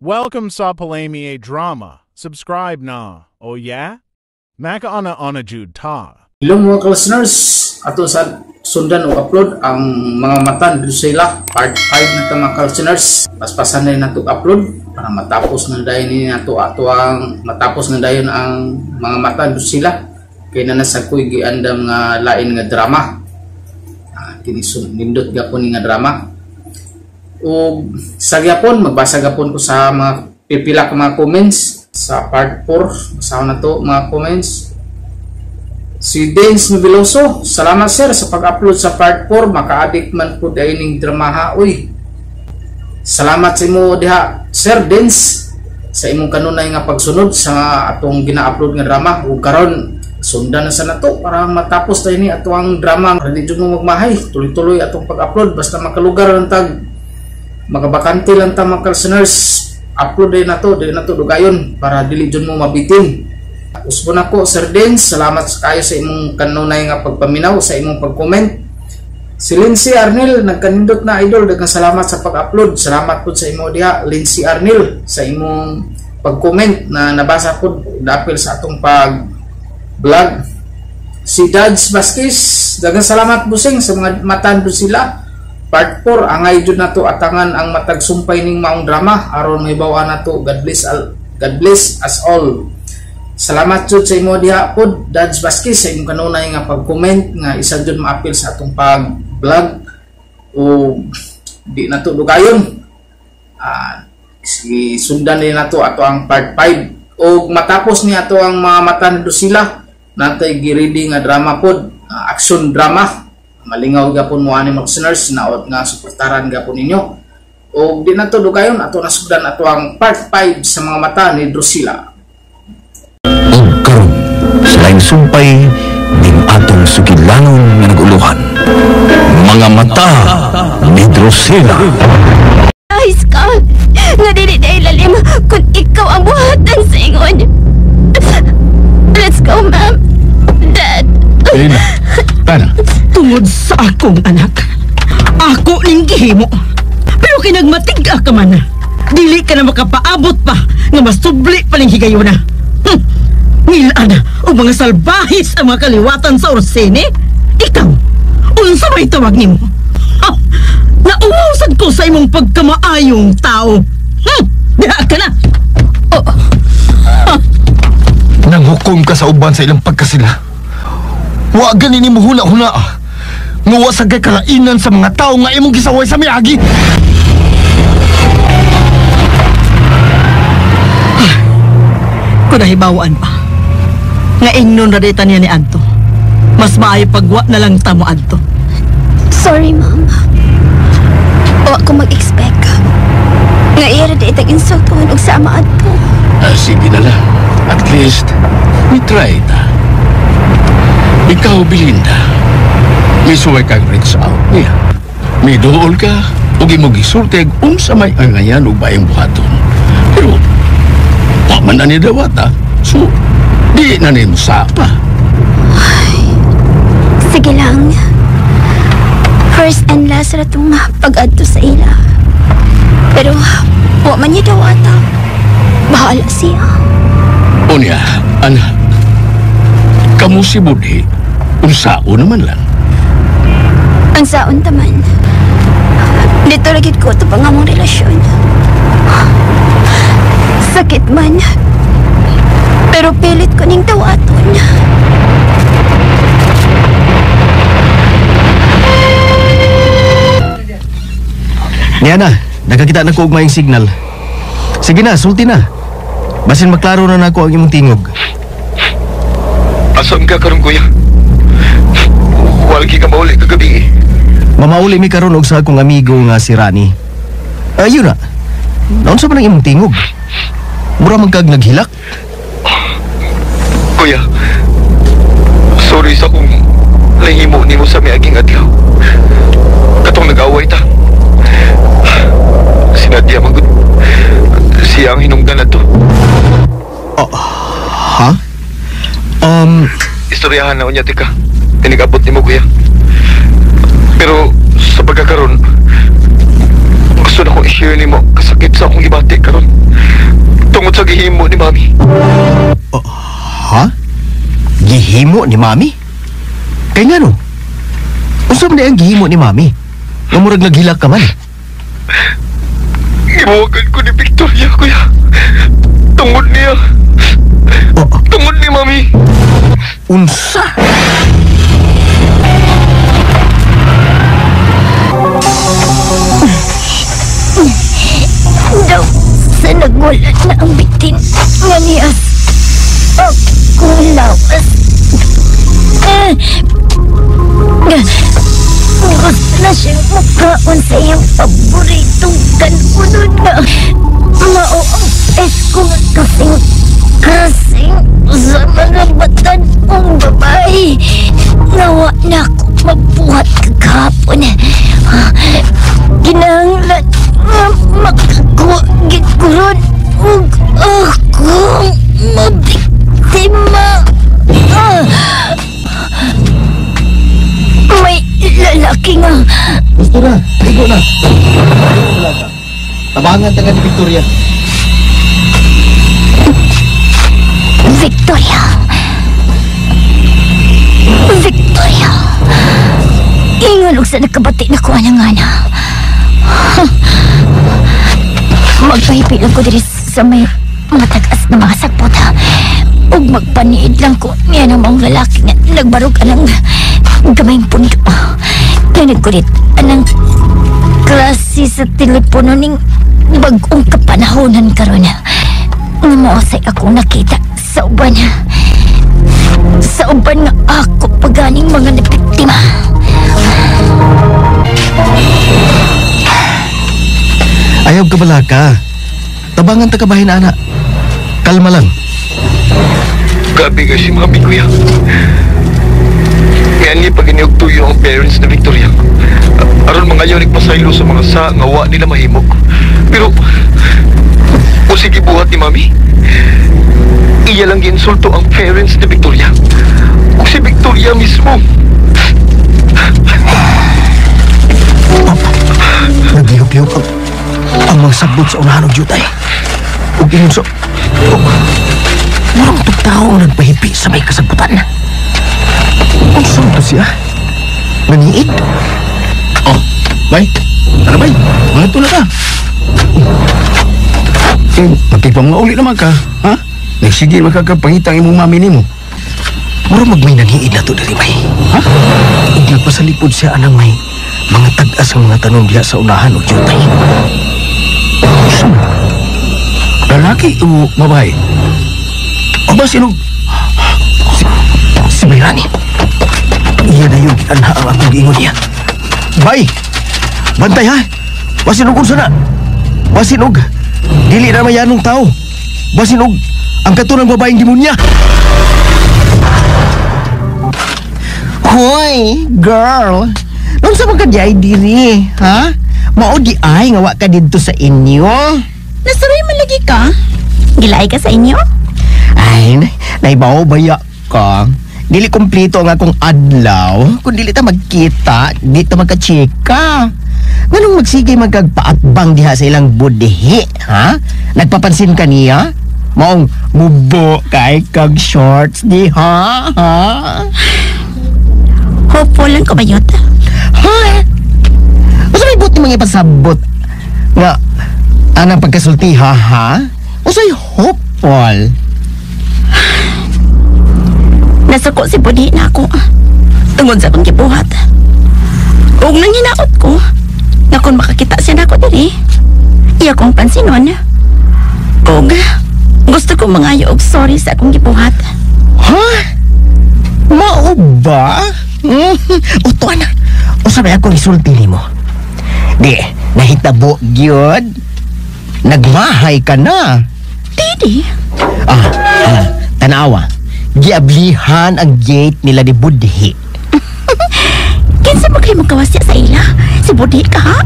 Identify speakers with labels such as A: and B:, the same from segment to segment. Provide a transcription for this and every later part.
A: Welcome sa Palamie Drama. Subscribe na. Oh yeah? Makaana ana jud ta.
B: Hello mga listeners, ato sa sundan o upload ang mga mata ni Drusilla part 5 na ta mga listeners. Paspasan na nato upload para matapos na dayon ni nato ato ang matapos na dayon ang mga mata ni Drusilla kay na nasa koy giandam nga lain nga drama. Kini nindot gapon ni nga drama. O sa gyapon magbasa gapon ko sa mga pipila ka mga comments sa part 4. Basahon na to mga comments. Si Dens Noveloso, salamat sir sa pag-upload sa part 4, maka-addict man pud ay ning dramaha uy. Salamat sa imo diha Sir Dens sa imong kanunay nga pagsunod sa atong gina-upload nga drama. Ug karon sundan na sa nato para matapos tayo ni ato ang drama. Para di jud mo magmahay, tuloy-tuloy atong pag-upload basta makalugar lang tag makabakante lang ta mga listeners. Upload din nato, din nato dugayon para dili jud mo mabitin. Usbon ako Sir Dens, salamat kayo sa imong kanunay nga pagpaminaw, sa imong pag-comment. Si Lindsay Arnel, nagkanindot na idol, daghang salamat sa pag-upload. Salamat pud sa imo diha Lindsay Arnel sa imong pag-comment na nabasa pud dapil sa atong pag-vlog. Si Dodge Vasquez, daghang salamat busing sa mga matan sila. Part 4, angay jud nato atangan ang matag sumpay ning maong drama aron mahibaw-an nato. God bless all, God bless us all. Salamat jud sa imo diha pod Dodge Vasquez sa imong kanunay nga pag-comment nga isa jud maapil sa atong pag-vlog. O di nato dugayon. Sige, sundan din nato ato ang part 5. O matapos ni ato ang mga mata ni Drusilla, natay giready nga drama pod, action drama. Malingaw gapon mo ani mga listeners, naot nga suportaran gapon ninyo. O di nato dugayon, ato nasugdan ato ang part 5 sa mga mata ni Drusilla.
C: Og karon sa laing sumpay ning atong sugilanon nga naguluhan, mga mata ni Drusilla.
D: Ay, Scott! Nga dili na ilalim kung ikaw ang buhatan sa ingon. Let's go, ma'am. Dad.
E: Elena, tana.
F: Tungod sa akong anak, ako ning gihimo. Pero kinagmatig-a ka man, dili ka na makapaabot pa nga masubli pa ning higayuna. Ngilaan o mga salbahis ang mga kaliwatan sa Orsene? Ikaw, unsa may tawag nimo? Ha, nauusad ko sa imong pagkamaayong tao. Diha ka na. Oh.
E: Nanghukom ka sa uban sa ilang pagkasila. Wa gani nimo huna-huna. Nga sa kay kalainan sa mga tao nga imong gisaway sa miagi.
F: Kung nahibawaan pa nga ingnon ra dita niya ni Adto, mas maayo pagwa na lang tamo adto.
D: Sorry, ma'am. Wa ko mag-expect nga iya ra ditang insultuhan og sama adto.
G: Sige na lang. At least, we tried. Ikaw, Belinda, may suway kang reach out niya. May duol ka, ug imong gisulti unsa may angayan ug baing buhaton. Pero, wa man na ni dawata, so, di na ni musapa.
D: Ay, sige lang. First and last ra itong pag-adto sa ila. Pero, wa man niya dawata. Bahala siya.
G: Unya, anak, kamu si Budhi, unsao naman lang.
D: Ang saon taman. Dito lagit ko ito pang among relasyon. Sakit man. Pero pilit ko ning tawaton.
C: Niya na, nakakita na ko og maayong signal. Sige na, sulti na. Basin maklaro na nako ang imong tingog.
E: Asan ka karon kuya? Walgi ka mauli kagabi.
C: Mamauli mi karon og sa akong amigo nga si Rani. Ayun na. Naunsa man ang imong tingog? Mura man kag naghilak.
E: Kuya, sorry sa kung nahimo nimo sa miaging adlaw. Katong nag-away ta. Si Nadia man gud. Siya ang hinungdan na to.
C: Ha?
E: Istoryahan na unya tika. Tinigabot nimo kuya. Pero sa pagkakaron, gusto na kong i-share nimo kasakit sa akong gibati karon.
C: Gihimo ni Mami? Kay ngano? Unsa man ang gihimo ni Mami? Nga murag naghilak ka man.
E: Gibuwagan ko ni Victoria, kuya. Tungod niya.
C: Oh,
E: Tungod ni Mami.
C: Unsa?
D: Daw sa nagwala na ang bitin nga niyas akong lawas. Gusto na siyang mukaon sa iyang paboritong kanunon na mao ang esko nga kasing sa mga batan kong babae. Nawa na ako magbuhat kagahapon. Kinahanglan nga makakuha gid ko ron ug akong mabiktima. May lalaki nga.
C: Gusto na, ligo na. Tabangan taga ni Victoria.
D: Victoria. Victoria. Ingon og sa nakabati na ko anang ana. Magpahipi lang ko diri sa may mga tag-as na mga sakpot. Ug magpaniid lang ko niya ng mga lalaki nga nagbarog anang gamayng pundo. Kaya nagkulit anang klase sa telepono ning bag-ong kapanahonan karon. Nga maosay akong nakita sa uban. Sa uban nga ako paganing mga nabiktima.
C: Ayaw ka bala ka. Tabangan ta kabahin, ana. Kalma lang.
E: Grabe ka si Mami, kuya. Ngayon ni pag iniog tuyo ang parents ni Victoria. Aron mga ayaw nagpasaylo sa mga sa nga wa nila mahimo. Pero, o sige buhat ni Mami. Iya lang giinsulto ang parents ni Victoria. O si Victoria mismo.
C: Naglihok-lihok ang mga sagbot sa unahan og jutay. Ug ingon sa... Murang tugtao ang nagpahipi sa may kasagbutan. Unsa to siya? Naniid?
G: Oh, bay. Tara bay. Mga na ka. Eh, magkipang uli naman ka, ha? Nagsige makakapangitang imong mami nimo.
C: Mura magmay naniid na to diri bay.
G: Ha?
C: Ug nagpasalipod siya anang may mga tag-as ang mga tanom diha sa unahan og jutay.
G: Unsa man? Lalaki o babae? O ba sinog?
C: Si Bayrani. Iya na yung gianha ang akong giingon niya. Bay! Bantay ha! Basinog unsa na! Basinog! Dili na mayanong tao! Basinog! Ang katunang babaeng demonya! Hoy, girl! Unsa man ka di ay diri, ha? Mao di ay nga wa ka didto sa inyo.
D: Nasuroy man lagi ka? Gilaay ka sa inyo?
C: Ay, naibaw baya ka. Dili kumplito ang akong adlaw. Kung dili ta magkita, di ta magka-chika. Nganong magsige magkagpaatbang diha sa ilang budhi, ha? Nagpapansin ka niya? Maong mubo kay kag shorts di ha, ha?
D: Hopeful lang ko bayot.
C: Ha? Usa may buti mga ipasabot nga anang pagkasulti ha, ha? Usay hopeful.
D: Nasuko si Budhi na ako. Tungod sa akong gibuhat. Ug nanginaot ko nga kung makakita siya nako diri, iya kong pansinon. Ug gusto ko mangayo og sorry sa akong gibuhat.
C: Ha? Mao ba? Uto na. Usa may akong isulti nimo. Di, nahitabo gyud. Nagmahay ka na.
D: Didi.
C: Tanawa. Giablihan ang gate nila ni Budhi.
D: Kinsa mo kayo magkawasya sa ila? Si Budhi ka, ha?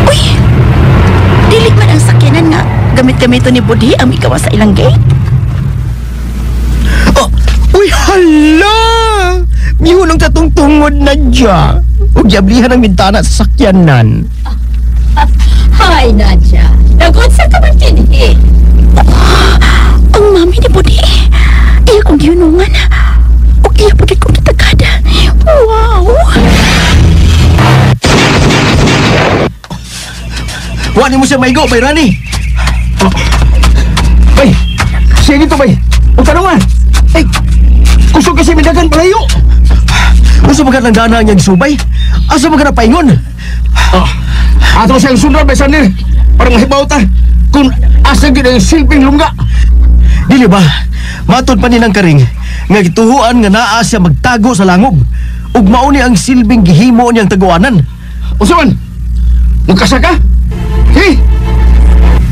D: Uy! Dili man ang sakyanan nga gamit-gamito ni Budhi ang mikawas sa ilang gate.
C: Oh, uy, hala! Mihunong katong tungod na dya. Ug giablihan ang bintana sa sakyanan.
F: Hi, Nadia. Nagunsa ka man dinhi?
D: Ang mami ni Budhi. Iya kong akong gihunungan. O iya pagit kong gitagad. Wow!
C: Wa ni mo siya maigo, Bay Rani.
G: Bay, siya dito, bay. O tanungan. Ay, kusog kasi midagan palayo.
C: Unsa man ka nang dana niyang subay? Asa man ka na paingon?
G: Ato siyang sunod, Bay Sander. Para mahibaw ta kung asa gyud ang silbing lungga.
C: Dili ba? Matod pa ni ng karing nga gituhuan nga naa siya magtago sa langob. Ug mao ni ang silbing gihimo niyang taguanan.
G: Unsa man? Mukasa ka? Hey!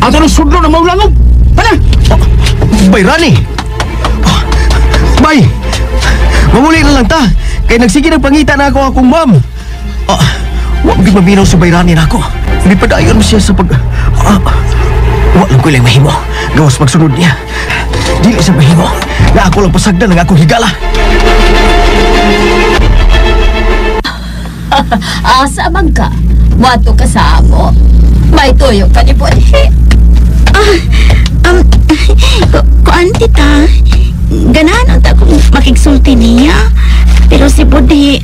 G: Ato nang sudlo na maulangob. Tara!
C: Bay Rani! Bay! Mamuli na lang ta. Kay nagsige nagpangita na ako akong ma'am. Wa gyud maminaw sa Bay Rani nako. Mipadayon mo siya sa pag... Wa lang ko ilang mahimo. Gawas magsunod niya. Dili sa mahimo. Na ako lang pasagdan ang akong higala.
H: Asa man ka? Wato ka sa amo. May tuyo ka ni Budhi.
D: Kuan tita, ganahan ang ta kong makigsulti niya. Pero si Budhi,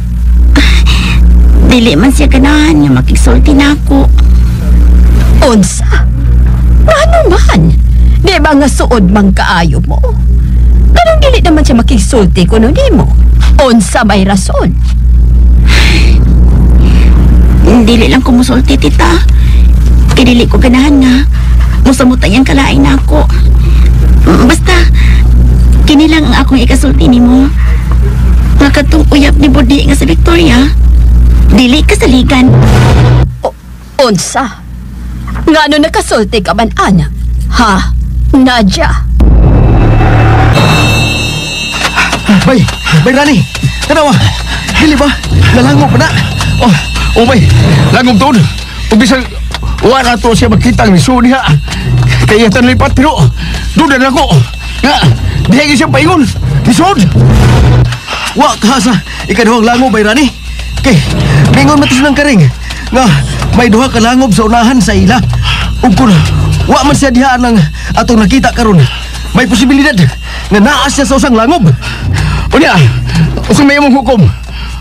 D: dili man siya ganahan nga makigsulti na ako.
H: Unsa? Ano man? Di ba nga suod mang kaayo mo? Ganun dili naman siya makigsulti kuno nimo. Unsa may rason?
D: Dili lang ko musulti, tita. Kay dili ko ganahan nga musamutan niyang kalain na ako. Basta, kini lang ang akong ikasulti nimo. Nga katong uyab ni Budhi nga sa Victoria, dili kasaligan.
H: Unsa? Ngano nakasulti ka man, ana? Ha? Nadia?
C: Bay! Bay Rani! Tanawa! Dili ba? Lalangob pa na!
G: Oh, bay! Langob doon! Ug bisan wala to siya makita ang liso niya. Kaya tan lipat pero duda na ko. Nga, diha siya paingon. Lisod!
C: Wa ka sa ikaduhang langob, Bay Rani. Kay, mingon matis ng karing. Nga, may duha ka langob sa unahan sa ila. Ug kun wa man siya diha ang atong nakita karon, may posibilidad nga naa siya sa usang langob.
G: Unya, usa may imong hukom.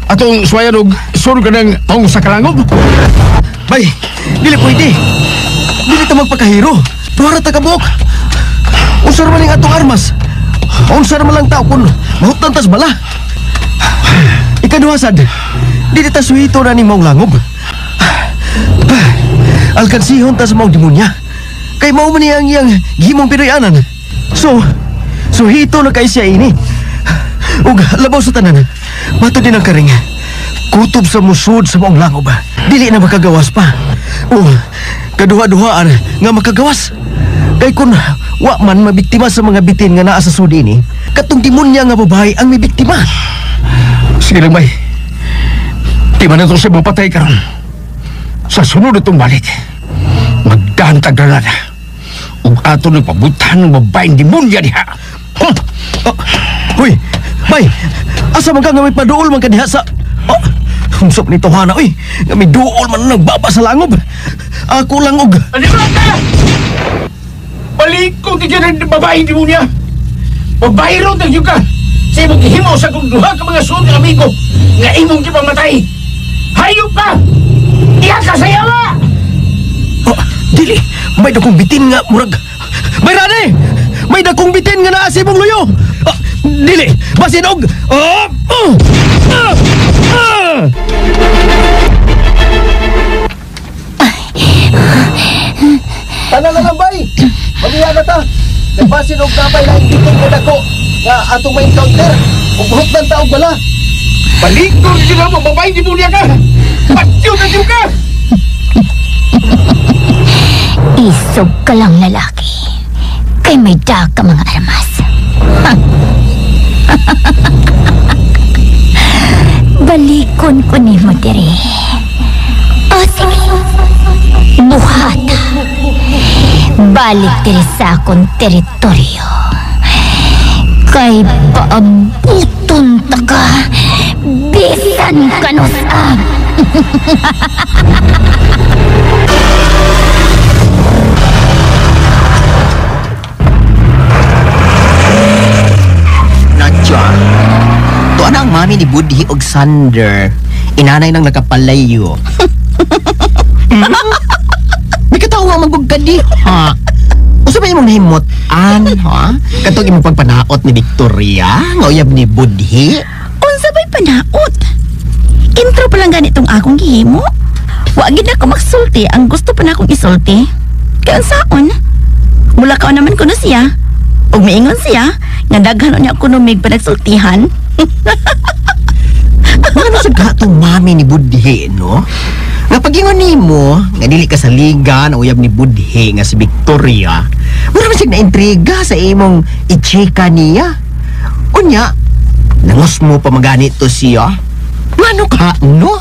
G: Atong suwayan og sur ka ng maong sa kalangob.
C: Bay, dili pwede. Dili ta magpakahiro. Duha ra ta kabuok. Unsa ra man ning atong armas? Unsa ra man lang tao kun mahutdan tas bala? Ikaduha sad, dili ta suhito na ni maong langob. Alkansihon ta sa maong demonya. Kay mao man niyang iyang gihimong Pinoyanan. So, suhito na kay siya ini. Ug labaw sa tanan, mato din ang karing. Kutob sa musod sa maong langob. Dili na makagawas pa. O, kaduha-duhaan nga makagawas. Kay kun wa man mabiktima sa mga bitin nga naa sa sudi ni, katong demonya nga babae ang mibiktima.
G: Sige lang, bay. Di man na ito siya mapatay karon. Sa sunod itong balik, magdaan ta granada. Ug ato nagpabutan ng babaeng demonya diha.
C: Oh, huy, bay, asa man ka nga may paduol man ka diha sa... Oh, humsop ni Tohana, uy, nga may duol man nagbaba sa langob. Ako lang og...
G: Ano ba ka? Balik ko ka dyan ang babaeng demonya. Babae ron tayo ka. Sa imong gihimo sa kong duha ka mga suod ng amigo nga imong gipamatay. Hayop ka! Iya ka sa yawa!
C: Oh, dili, may dakong bitin nga murag... Bay Rani! May dakong bitin nga naa sa imong luyo! Oh, dili, basin og... Oh, oh, ah, ah. Tanan na lang, bay! Mamiya na ta! Nagbasin og gamay na bitin nga dako nga atong ma-encounter ug buhok ng taog bala.
G: Balik ko rin mo, babae di mo niya ka! Patyo na diyo ka!
D: Isog ka lang lalaki. Kay may dag ka mga armas. Balikon ko ni mo diri. O sige, buhata. Balik diri sa akong teritoryo. Kay paabuton ta ka, bisan kanus-a.
C: mami ni Budhi og Sander. Inanay nang nakapalayo. May katawa man gud ka di, ha? Usa ba imong nahimot-an, ha? Katong imong pagpanaot ni Victoria, nga uyab ni Budhi?
D: Unsa ba'y panaot? Intro pa lang ganitong akong gihimo. Wa gid ako magsulti ang gusto pa na akong isulti. Kaya unsaon? Mula ka naman kuno siya. Ug miingon siya nga daghan unya kuno mig panagsultihan.
C: Ano sa gatong mami ni Budhi, no? Nga pagingon nimo, nga dili ka sa liga na uyab ni Budhi nga si Victoria, mura man siya naintriga sa imong i-chika niya. Unya, nangusmo pa maganito siya. Ngano ka, no?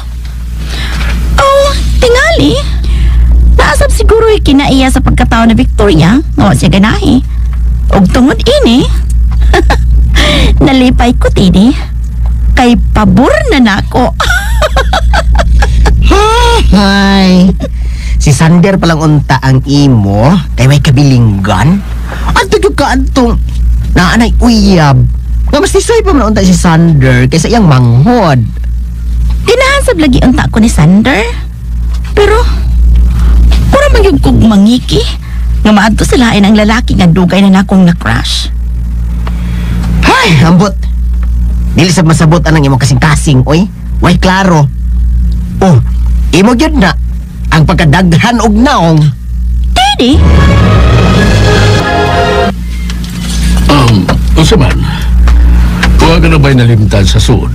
D: Oh, tingali. Naasab siguro kinaiya sa pagkatao na Victoria, nga wa siya ganahi. Og tungod ini, nalipay ko tini. Kay pabor na nako.
C: Hay. Si Sander palang unta ang imo kay may kabilinggan. Adto gyud ka adtong naanay uyab. Nga mas tisoy pa man unta si Sander kaysa iyang manghod.
D: Ginahan lagi unta ko ni Sander. Pero mura man gyud kog mangiki nga maadto sa lain ang lalaki nga dugay na nakong na-crush.
C: Hay, ambot. Dili sab masabot anang imong kasing-kasing, oy. Way klaro. Oh, imo gyud na ang pagkadaghan og naong.
D: Daddy?
G: Unsa man? Wa ka na ba'y nalimtan sa suod?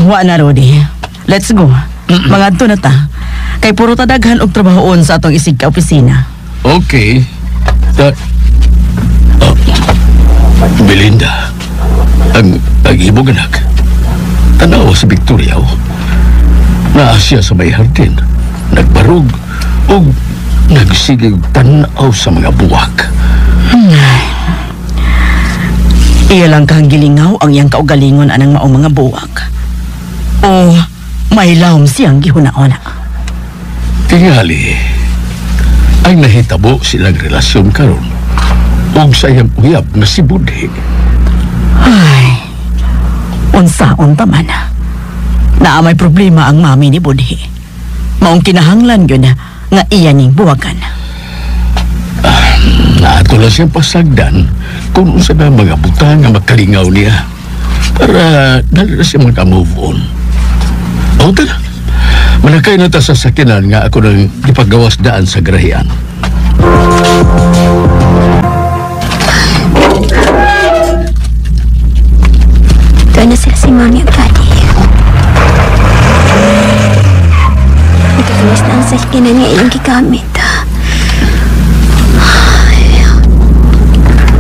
F: Wa na, Rudy. Let's go. Mangadto na ta. Kay puro ta daghan og trabahoon sa atong isig ka opisina.
G: Okay. Belinda, ang imong anak, tanawa si Victoria, oh. Naa siya sa may hardin, nagbarog, ug nagsigig tanaw sa mga buwak.
F: Iya lang kang gilingaw ang iyang kaugalingon anang maong mga buwak. O may lawom siyang gihuna-una.
G: Tingali, ang nahitabo silang relasyon karon ug sa iyang uyab nga si Budhi.
F: Ay, unsaon pa man. Naa may problema ang mami ni Budhi. Maong kinahanglan yun nga iya ning buwagan.
G: Naato lang siyang pasagdan kung unsa na mga butang nga makalingaw niya para dali na siya maka-move on. O tara, manakay na ta sa sakinan nga ako nang ipagawas daan sa garahian.
D: Doon na sila si Mami at Daddy. Nagkakawas na ang sakinan nga ilang gigamit.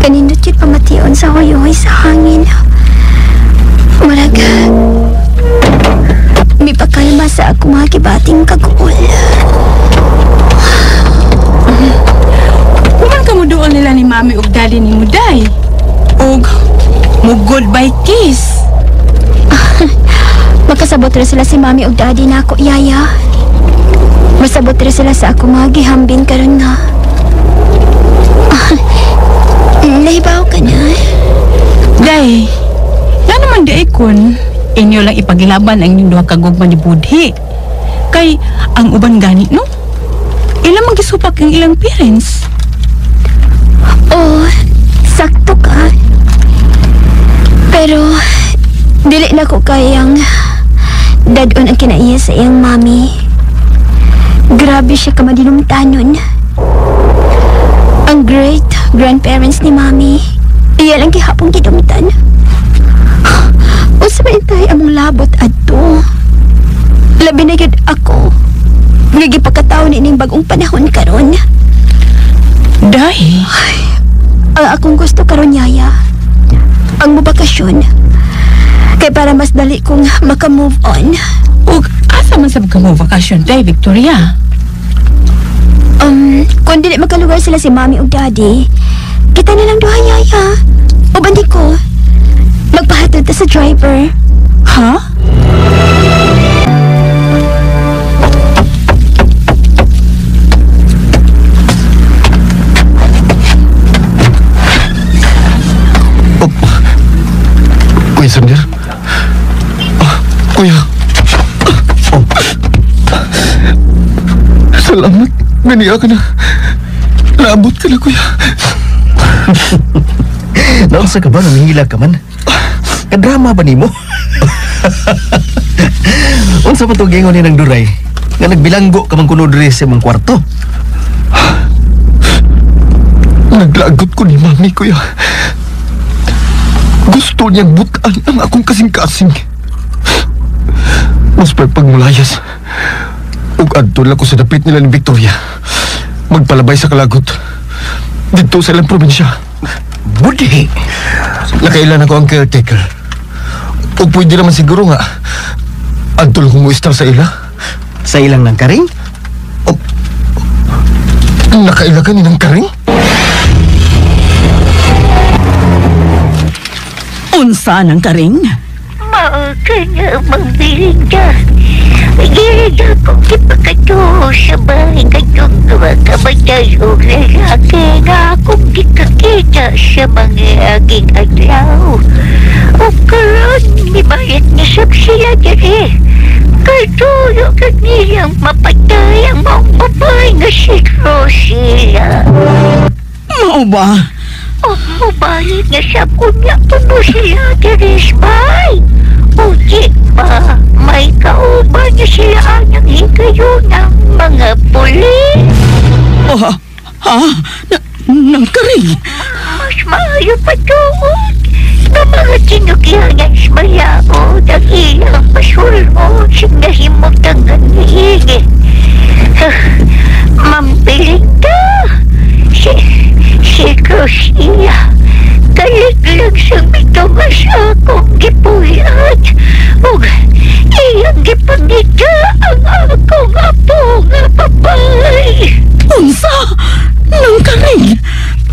D: Kanindot yun pamation sa hoy-hoy sa hangin. Marag, may pakalma sa akong mga gibating kaguol.
I: Human ka mo doon nila ni Mami ug Daddy ni Muday. Ug mo goodbye kiss.
D: Magkasabot ra sila si Mami ug Daddy na ako, Yaya. Masabot ra sila sa ako mga gihambin karon nga. Nahibaw ka na.
I: Day, nga naman di ay kun inyo lang ipaglaban ang inyong duha ka gugma ni Budhi. Kay ang uban gani no? Ilang magisupak ang ilang parents.
D: Oh, sakto ka. Pero dili na ko kayang dadon ang kinaiya sa iyang mami. Grabe siya kamadinumtanon. Ang great grandparents ni mami, iya lang gihapong gidumtan. Unsa man intay among labot adto? Labi na gyud ako. Nga gipakataw ni ining bagong panahon karon.
I: Day,
D: Ang akong gusto karon, Yaya, ang mobakasyon. Kay para mas dali kong maka-move on.
I: Ug asa man sab ka mo bakasyon, Day, Victoria?
D: Kung dili makalugar sila si Mami ug Daddy, kita na lang duha, Yaya. Uban di ko. Magpahatod ta sa driver.
I: Ha?
E: Oh, Kuya Sander, Salamat. Ganiya ka na. Naabot ka na, kuya.
C: Naunsa ka ba? Nanghila ka man? Kadrama ba nimo? Unsa pa itong gingon ni ng Duray? Nga nagbilanggo ka man kuno diri sa imong kwarto.
E: Naglagot ko ni mami, kuya. Gusto niyang butan ang akong kasing-kasing. Mas pagmulayas. Ug adto lang ko sa dapit nila ni Victoria. Magpalabay sa kalagot. Dito sa ilang probinsya.
C: Budhi!
E: Nakailan ako ang caretaker. O pwede naman siguro nga adto lang kong sa ila.
C: Sa ilang ng karing?
E: O, nakaila ka ni ng karing?
F: Unsa ng karing?
J: Mao ka na, Mang Belinda. Dili na akong gipakatuo sa bahay katong kabatay o lalaki nga akong gikakita sa mga aging adlaw. O karon, mibalik na sab sila diri. Katulo ka nilang mapatay ang maong babae nga si Rosila.
F: Mao ba?
J: O mubalik na sab unya kuno sila diri sa bahay. O di ba, may kauban na sila ang higayon ng mga pulis.
F: Oh, ha? Nang karing?
J: Mas maayo pa doon. Na mga tinugyanan sa malaod ang ilang pasulod sa nahimutangan ni Ige. Ma'am Belinda, si Rosila, kaliglag sa mitumas akong gipuyat. Ug iyang gipangita ang akong apo nga babae.
F: Unsa? Nang karing?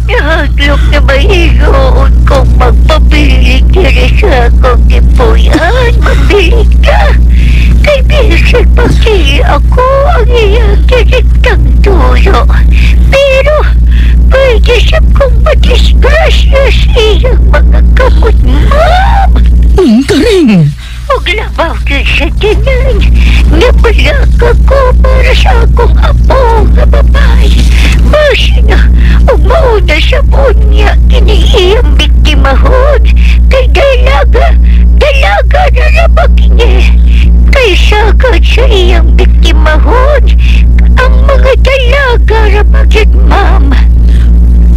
J: Nahadlok na mahiroon kong magpabili diri sa akong gipuyan. Mabili ka. Kay bisan pagkili ako ang iyang direktang tuyo. Pero pwede siya kong madisgrasya sa iyang mga kamot, ma'am.
F: Nang karing?
J: Ug labaw dyan sa tanan, nabalak ako para sa akong apo nga babae. Basta na, ug mauna sa punya kini iyang biktimahon. Kay dalaga, dalaga na rabag niya. Kay sagad sa iyang biktimahon, ang mga dalaga rabag yun, ma'am.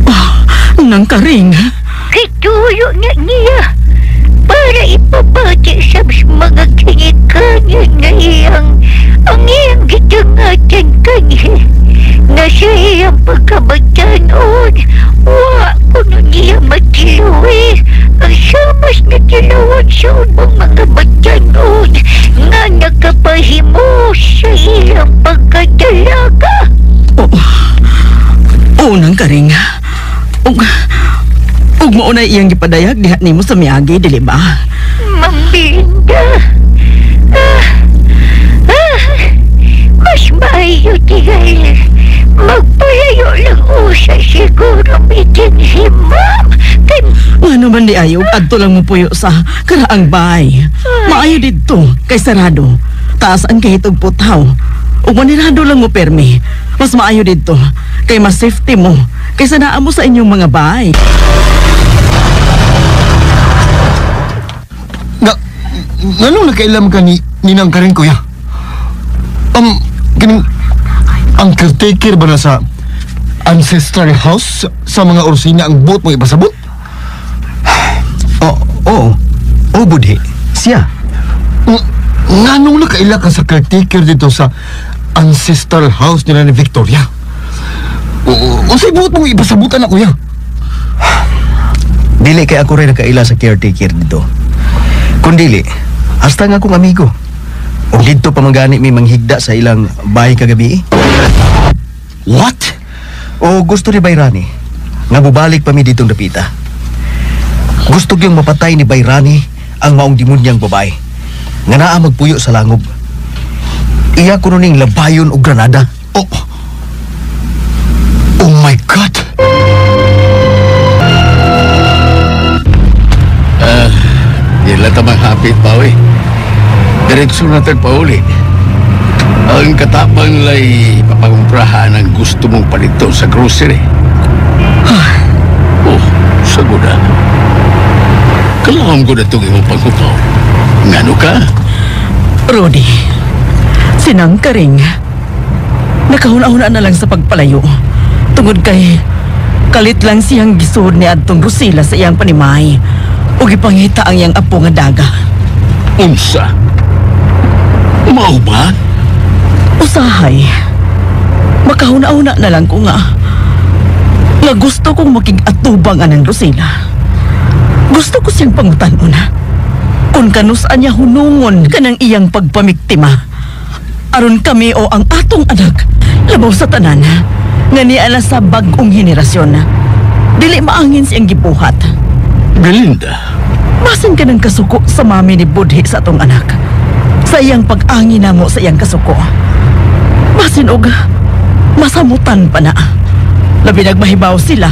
F: Oh, nang karing?
J: Kituyo na niya. Para ipabati sa mga kinikanan na iyang ang iyang gitangatan kanhi na sa iyang pagkabatanon wa kuno niya matilawi ang samas na tilawan sa ubang mga batanon nga nakapahimo sa iyang pagkadalaga.
F: Oo, nang karing. Ug mao na iyang gipadayag diha nimo sa miagi, dili ba?
J: Ma'am Belinda, mas maayo tingali. Magpalayo lang usa siguro mitinhi, ma'am. Kay
F: Ngano man di ayo, adto lang mo puyo sa karaang bahay. Maayo didto kay sarado. Taas ang kahitog putaw. Ug manirado lang mo permi. Mas maayo didto kay mas safety mo kaysa naa mo sa inyong mga bahay.
E: Nganong nakailam ka ni Ninang Karing, kuya? Kining ang caretaker ba na sa ancestral house sa mga Orsina ang buot mo ipasabot?
C: Oo, oo, Budhi. Siya.
E: Nganong nakaila ka sa caretaker dito sa ancestral house nila ni Victoria? Unsay buot mong ipasabutan na, kuya?
C: Dili kay ako rin nakaila sa caretaker dito. Kundili, hasta nga akong amigo. O dito pa manggani may manghigda sa ilang bahay kagabi.
E: What?
C: O gusto ni Bayrani nga bubalik pa mi ditong dapita. Gusto gyung mapatay ni Bayrani ang maong demunyang babae nga naa magpuyo sa langob. Iya kuno ning labayon og granada.
E: Oh. Oh my God!
G: Di lang ta mahapit pa, we. Diretso na tayo pauli. Ang katapang nila'y papangumprahan ang gusto mong palito sa grocery. Oh, saguda. Kalahom ko na itong imong pagkupaw. Ngano ka?
F: Rodi, sinangkaring. Nakahuna-huna na lang sa pagpalayo. Tungod kay kalit lang siyang gisuod ni adtong Rosila sa iyang panimay. Ug ipangita ang iyang apo nga daga.
G: Unsa? Mao ba?
F: Usahay. Makahuna-huna na lang ko nga. Nga gusto kong makig-atubang anang Rosila. Gusto ko siyang pangutan-on. Kung kanus-an niya hunungon kanang iyang pagpamiktima. Aron kami o ang atong anak, labaw sa tanan, nga niala sa bag-ong henerasyon. Dili maangin siyang gibuhat.
G: Belinda.
F: Basin ka ng kasuko sa mami ni Budhi sa atong anak. Sa iyang pag-angin na mo sa iyang kasuko. Basin og masamutan pa na. Labi nagmahibaw sila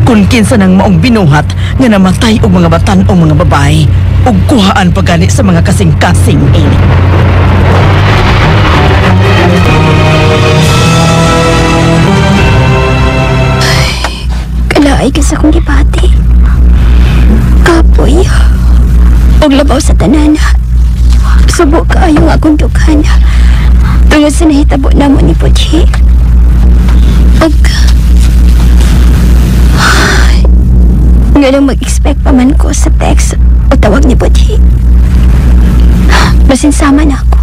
F: kung kinsa nang maong binuhat nga namatay og mga batan o mga babae ug kuhaan pagani sa mga kasing-kasing ini.
D: Kalaay ka sa akong gibati. Kapoy. Og labaw sa tanan. Subo kaayo nga akong dughan. Tungod sa nahitabo namo ni Budhi. Og nga lang mag-expect pa man ko sa text o tawag ni Budhi. Basin sama na ako.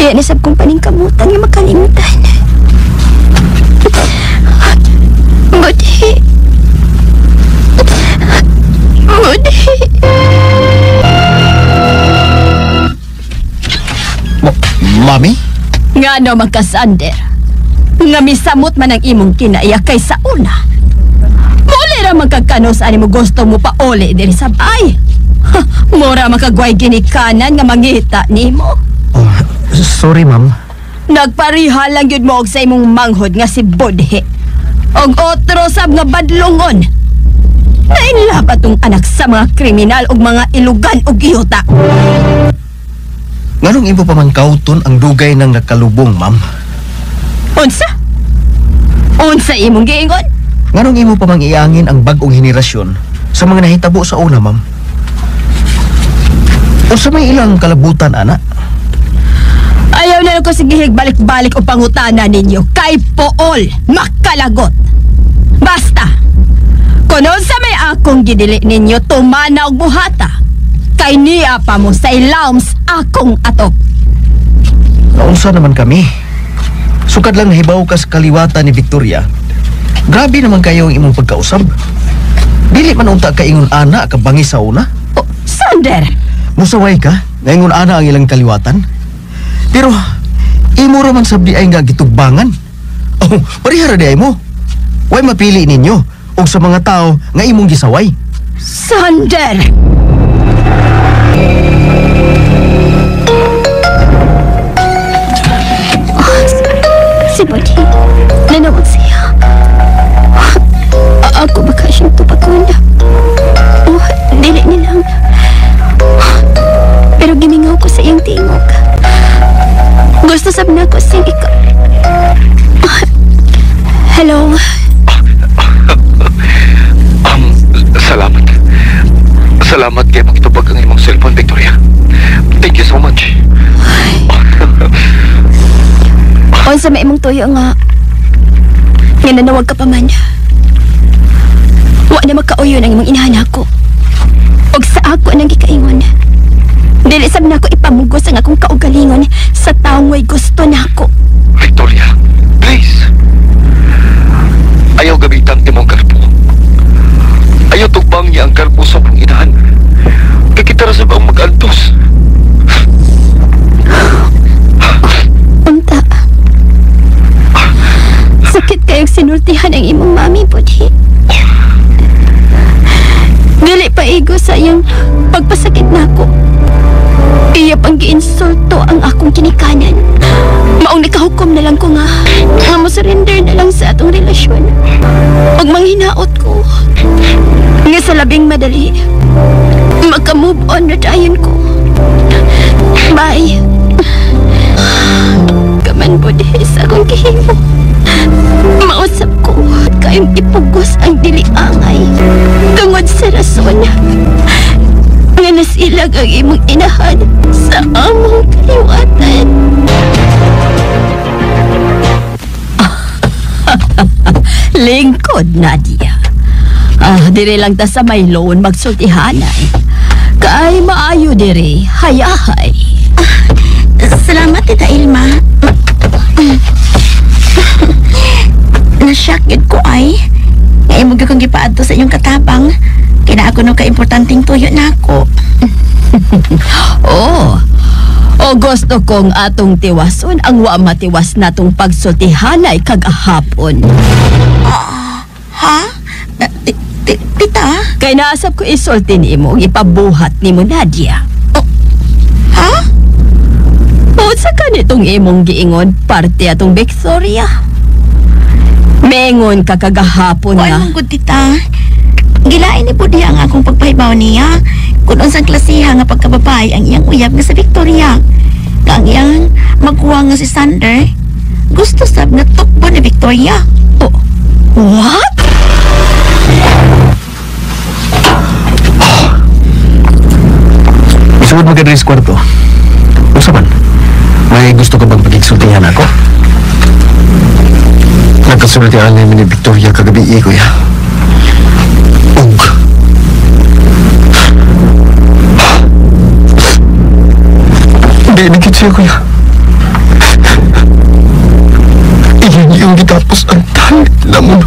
D: Iyan isab kong paningkamutan nga makalimutan. Budhi. Budhi.
C: Mami?
H: Nga no, magkasander. Nga misamot man ang imong kinaiya kay sa una. Muli ra magkagkanos ani mo gusto mo pa uli diri sa bay. Mura makagway ginikanan nga mangita nimo.
C: Oh, sorry, ma'am.
H: Nagpariha lang yun mo og sa imong manghod nga si Budhi. Og otro sab nga badlongon. Nainlab atong anak sa mga kriminal og mga ilugan og iyuta.
C: Nganong imo pa man kauton ang dugay ng nakalubong, ma'am?
H: Unsa? Unsa imong giingon?
C: Nganong imo pa mang iangin ang bag-ong henerasyon sa mga nahitabo sa una, ma'am? Unsa may ilang kalabutan, ana?
H: Ayaw na lang ko sigihig balik-balik o pangutana ninyo. Kay Pool, makalagot. Basta, kung unsa may akong gidili ninyo, tumana og buhata. Kay niya pa mo sa ilawms akong atop.
C: Naunsa naman kami. Sukad lang nahibaw ka sa kaliwatan ni Victoria. Grabe naman kayo ang imong pagkausab. Dili man unta ka ingon ana kabangi sa una.
H: Oh, Sander!
C: Musaway ka, ngayon ana ang ilang kaliwatan. Pero, imo ra man sabdi ay nga gitugbangan. Oh, parehara di ay mo. Way mapili ninyo og sa mga tao nga imong gisaway.
H: Sander!
D: Oh, si Budhi, nanawag siya. Ako baka siyang tupagon. Oh, dili nilang. Pero gimingaw ko sa iyang tingog. Gusto sab na ko siyang ikaw. Hello.
E: Salamat. Salamat kay magtubag ang imong cellphone, Victoria. Thank you so much.
D: Unsa may imong tuyo nga nga nanawag ka pa man. Wa na magkauyon ang imong inahan ako. Og sa ako nang gikaingon. Dili sab nako ipamugos ang akong kaugalingon sa taong way gusto nako.
E: Victoria, please. Ayaw gamitan timong karpo. Ayaw tugbang niya ang karpo sa akong inahan. Kay kita ra sab ang mag-antos.
D: Unta. Sakit kayong sinultihan ang imong mami, Budhi. Dili pa igo sa iyang pagpasakit nako. Iya pang giinsulto ang akong kinikanan. Maong nakahukom na lang ko nga mo surrender na lang sa atong relasyon. Og manghinaot ko nga sa labing madali maka-move on na dayon ko. Bye.
H: Budhi sa akong gihimo. Mausap ko kayong ipugos ang dili angay tungod sa rason nga nasilag ang imong inahan sa among kaliwatan. Lingkod, Nadia. Dire lang ta sa may loan magsultihanay. Kay maayo dire, hayahay.
D: Salamat, Tita Ilma. Nashock yun ko ay. Ngayon mo kong gipaadto sa inyong katabang. Kaya ako no kaimportanteng tuyo na ako.
H: Oh, o gusto kong atong tiwason ang wa matiwas natong pagsultihanay kagahapon.
D: Ha? Tita?
H: Kay naasap ko isulti nimo, ipabuhat nimo, Nadia.
D: Oh, ha?
H: Unsa ka nitong imong giingon parte atong Victoria? Mengon ka kagahapon
D: na. Kuan mong good, tita. Gilain ni Budhi ang akong pagpahibaw niya kung unsang klasiha nga pagkababae ang iyang uyab nga sa Victoria. Nga ang iyang magkuha nga si Sander, gusto sab nga tukbo ni Victoria.
H: Oh, what?
E: Isugod mo ka diri sa kwarto. Unsa man? May gusto ka bang pagigsultihan ako? Nagkasultihan namin ni Victoria kagabi, kuya. Ug. Hindi nagkit siya, kuya. Iyan yung gitapos ang talit na mo.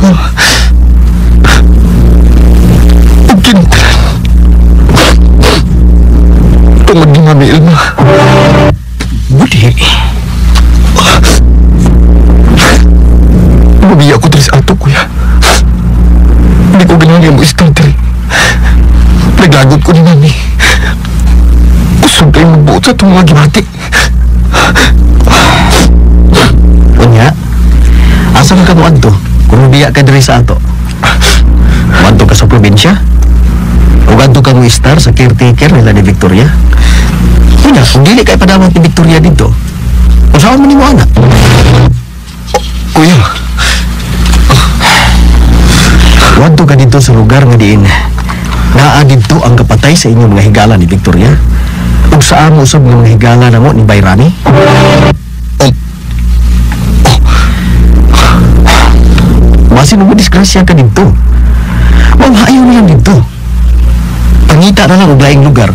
E: Ug kintalan. Tungod ni Mami Ilma.
C: Budhi.
E: Mabiya ko diri sa ato, kuya. Hindi ko ganahan mo istar diri. Naglagot ko ni Mami. Usog kayo magbuot sa itong mga gibati.
C: Unya, asa man ka mo adto kung mabiya ka diri sa ato? Moadto ka sa probinsya? O adto ka mo istar sa caretaker nila ni Victoria? Unya, kung dili ka ipadawat ni Victoria dito, usaon man nimo anak?
E: Kuya,
C: wadto ka dito sa lugar nga diin naa didto ang kapatay sa inyong mga higala ni Victoria ug sa amo usab nga mga higala namo ni Bayrani. Basin mo disgrasya ka didto. Manghayo na lang didto. Pangita na lang og laing lugar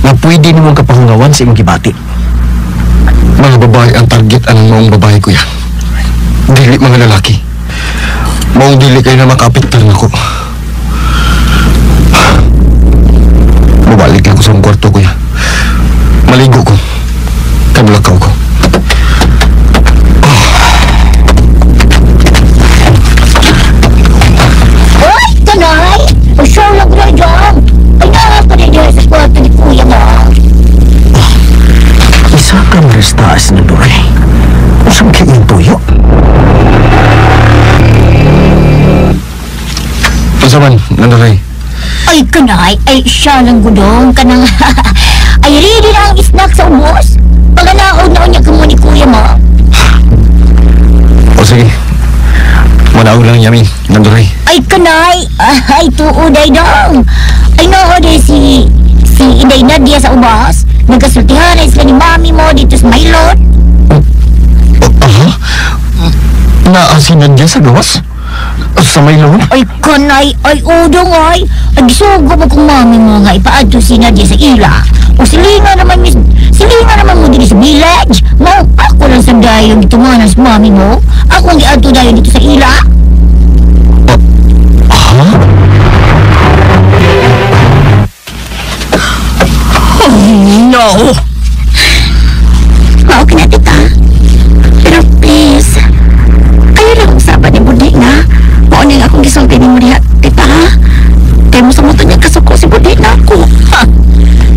C: nga pwede nimong kapahungawan sa imong gibati.
E: Mga babae ang target ang maong babae, kuya. Dili mga lalaki. Maong dili kayo na makapiktar nako. Mabalik lang ko sa akong kwarto, kuya. Maligo ko. Kablakaw ko.
J: Uy, kanay! Usyaw lang ko na dyan! Ay, nakaka na dyan sa kwarto ni kuya mo.
C: Isa ka maristaas na doray. Usang kay iyong tuyo.
E: Unsa man, Nandoray?
J: Ay, kanay! Ay, siya lang gudong kanang... Ay, ready na ang snack sa ubos. Paganaod na niya kamo ni kuya mo.
E: O sige. Manaog lang yami, Nandoray.
J: Ay, kanay! Ay, tuod ay dong! Ay, naod ay si Inday Nadia sa ubos. Nagkasultihan ay sila ni mami mo dito sa Maylon.
E: Aha? Naa si Nadia sa gawas? Sa Maylon?
J: Ay, kanay! Ay, udong ay! Ay, gisugo mo kung mami mo nga ipaadto si Nadia sa ila. O silinga naman, silinga naman mo dito sa village. Mo, ako lang sa dayong itumanan sa mami mo. Ako ang giadto dayon dito sa ila.
E: Ha?
H: Oh, no!
D: Mao na, tita. Pero please, ayaw lang usapan ni Budhi nga. Mao ning akong gisulti ni mo diha, tita, ha? Kay mo sa niya kasuko si Budhi na ako.
H: Ha!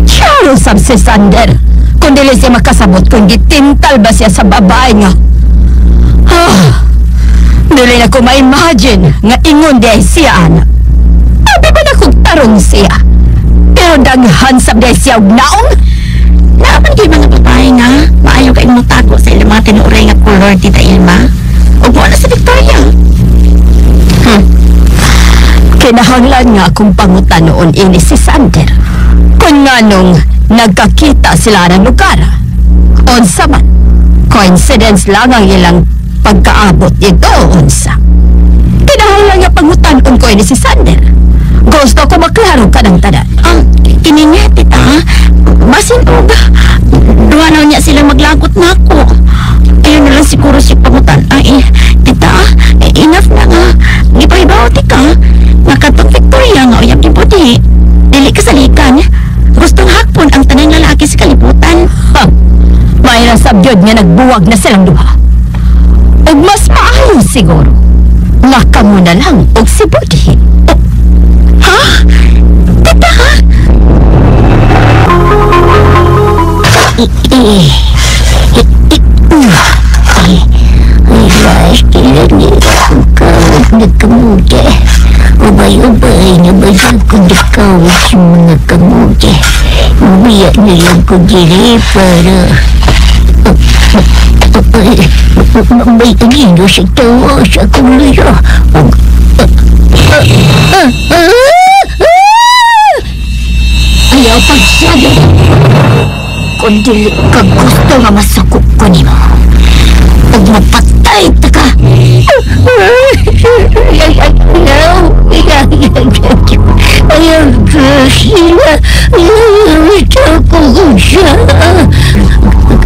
H: Siyaro sab si Sander. Kung dili siya makasabot kung gitintal ba siya sa babae nga. Ah! Dili na ko ma-imagine nga ingon di ay siya, anak. Abi ba na kung tarong siya? Pero daghan sab di ay siya og naong?
D: Naaman kay mga babae nga, maayo kay mo tago sa ilang mga tinuray nga color, Tita Ilma. O wala sa Victoria.
H: Kinahanglan nga akong pangutanoon ini si Sander. Kung nganong nagkakita sila ng lugar. Unsa man, coincidence lang ang ilang pagkaabot ito, unsa. Kinahanglan nga pangutanon ko ini si Sander. Gusto ko maklaro ka ng tanan.
D: Ang kini niya, Tita, basin og duha na niya sila maglagot na ako. Ayun na lang siguro si pangutan. Ay, Tita, enough na nga. Gipahibaw, tika. Nga katong Victoria nga uyab ni Budhi. Dili ka salikan. Gustong hakpon ang tanang lalaki sa kalibutan.
H: Ha, may sabyod nga nagbuwag na silang duha. Ug mas maayo siguro nga kamo na lang og si Budhi.
D: Ha? Tita, ha? Nagkamuti. Ubay-ubay na ba ko nakawit sa mga kamuti. Umiyak na lang ko diri para may anino sa tawa sa akong lira.
H: Ayaw pagsabi. Kung dili ka gusto nga masukok ko nimo, ug mapatay ta ka.
J: Ayaw sila. Ayaw ko siya.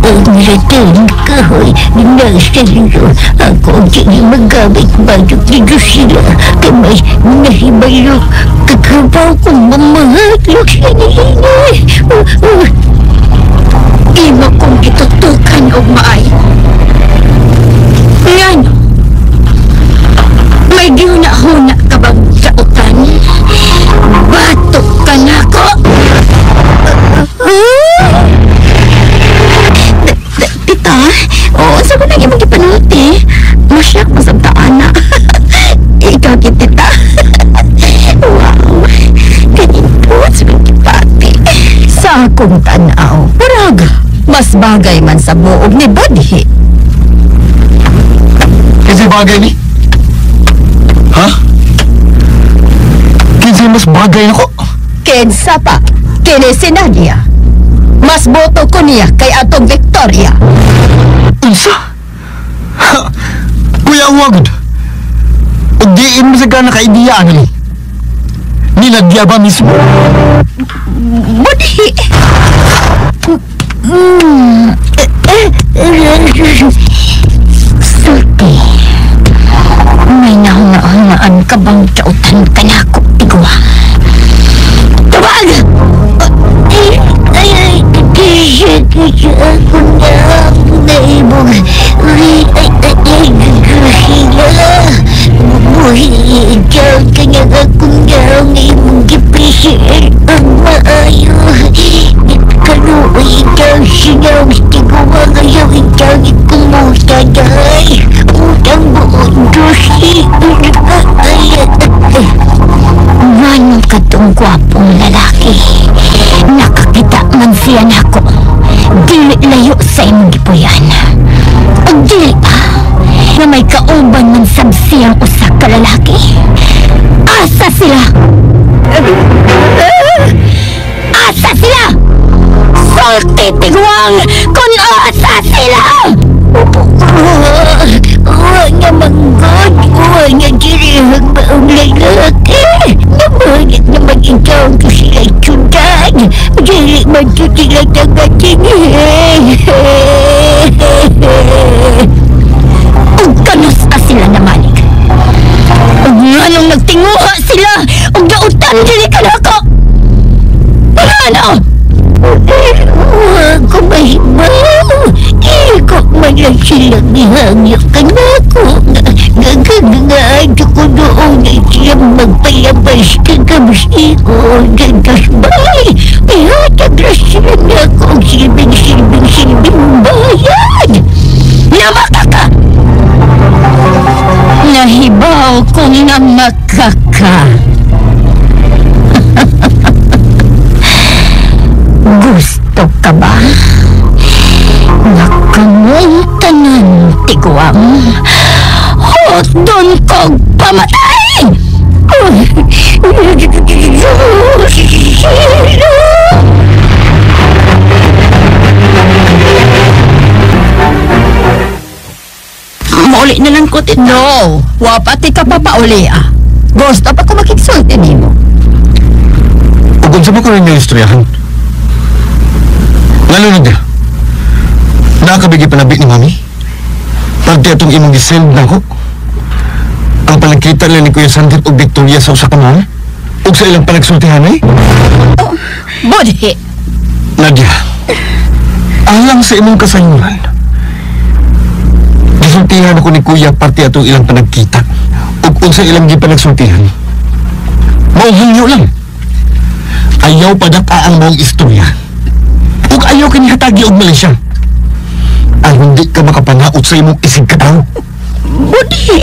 J: Ang rating kahoy nasa iyo. Ako ang sige magamit bago dito sila. Kay may nahibalo kakabaw kong mamahatlok sa nilini.
H: Imo kong itutukan og maayo. Ngano? May gihuna-huna ka bang sautan? Batok ka na ko!
D: Tita, oo, sa ko nang imong gipanulti. Masyak masabtaan na. Ikaw gid, Tita. Wow, kanindot sa kong gipati.
H: Sa akong tanaw, murag, mas bagay man sa buog ni Budhi.
E: Kinsay bagay ni? Ha? Kinsay mas bagay nako?
H: Kinsa pa, kini si Nadia. Mas boto ko niya kay atong Victoria.
E: Unsa? Ha! Kuya wagod. Ug diin mo sa ka naka-ideya ani. Ni Nadia ba mismo?
H: Budhi!
D: Sulti, may nahuna-hunaan ka bang dautan ka na ako, tigwa? Tawag! Ay, ay, ay, ako na naibog. Ay, ay, ay, ay, Buhi, ikaw ka na akong daw na imong gipisir ang maayo. Kaluoy ikaw sinaw, tigwa ngayaw ikaw ikumusta dahay. Utang buong Diyos. Manong katong gwapong lalaki. Nakakita man siya nako. Dili layo sa imong gipuyan. Ug dili pa na may kauban man sab siyang usa ka lalaki. Asa sila? Asa sila? Sulti tigwang kung asa sila!
J: Nga manggod, nga dirihang maong lalaki. Namanit na mag-ikaw ko sila tsudan. Dili man ko sila tagatingin.
H: Ug kanus a sila namalig. Ug nganong nagtinguha sila ug dautan dili ka nako. Ngano?
J: Wa ko mahibaw. Iko man lang sila gihangyo ka nako. Gagagagaan ko doon na sila magpalabas kagabsi ko. Gantos bay. Ihatag na sila nako ang silbing-silbing-silbing bayad.
H: Namakaka! Nahibaw kong namakaka. Gusto ka ba? Nakamong tanan, tigwang. kog pamatay!
F: Mauli na lang ko, tita.
H: No! Wapati ka pa pauli, ah. Gusto pa ko makigsulti nimo.
E: Ug unsa ba ko rin yung istoryahan? Lalo na niya. Nakabigi panabi ni Mami. Pagdi atong imong gisend na ko. Ang palagkita lang ni Kuya Sandit og Victoria sa usa ka mall. Ug sa ilang panagsultihan eh.
H: Oh, budhi!
E: Nadia, alang sa imong kasayuran, gisultihan ako ni Kuya parte atong ilang panagkita. Ug unsa ilang gipanagsultihan. Mauhingyo lang. Ayaw padaka ang maong istorya. Ug ayaw kanihatagi og Malaysia. Ang hindi ka makapanaot sa imong isig kataw.
H: Budhi!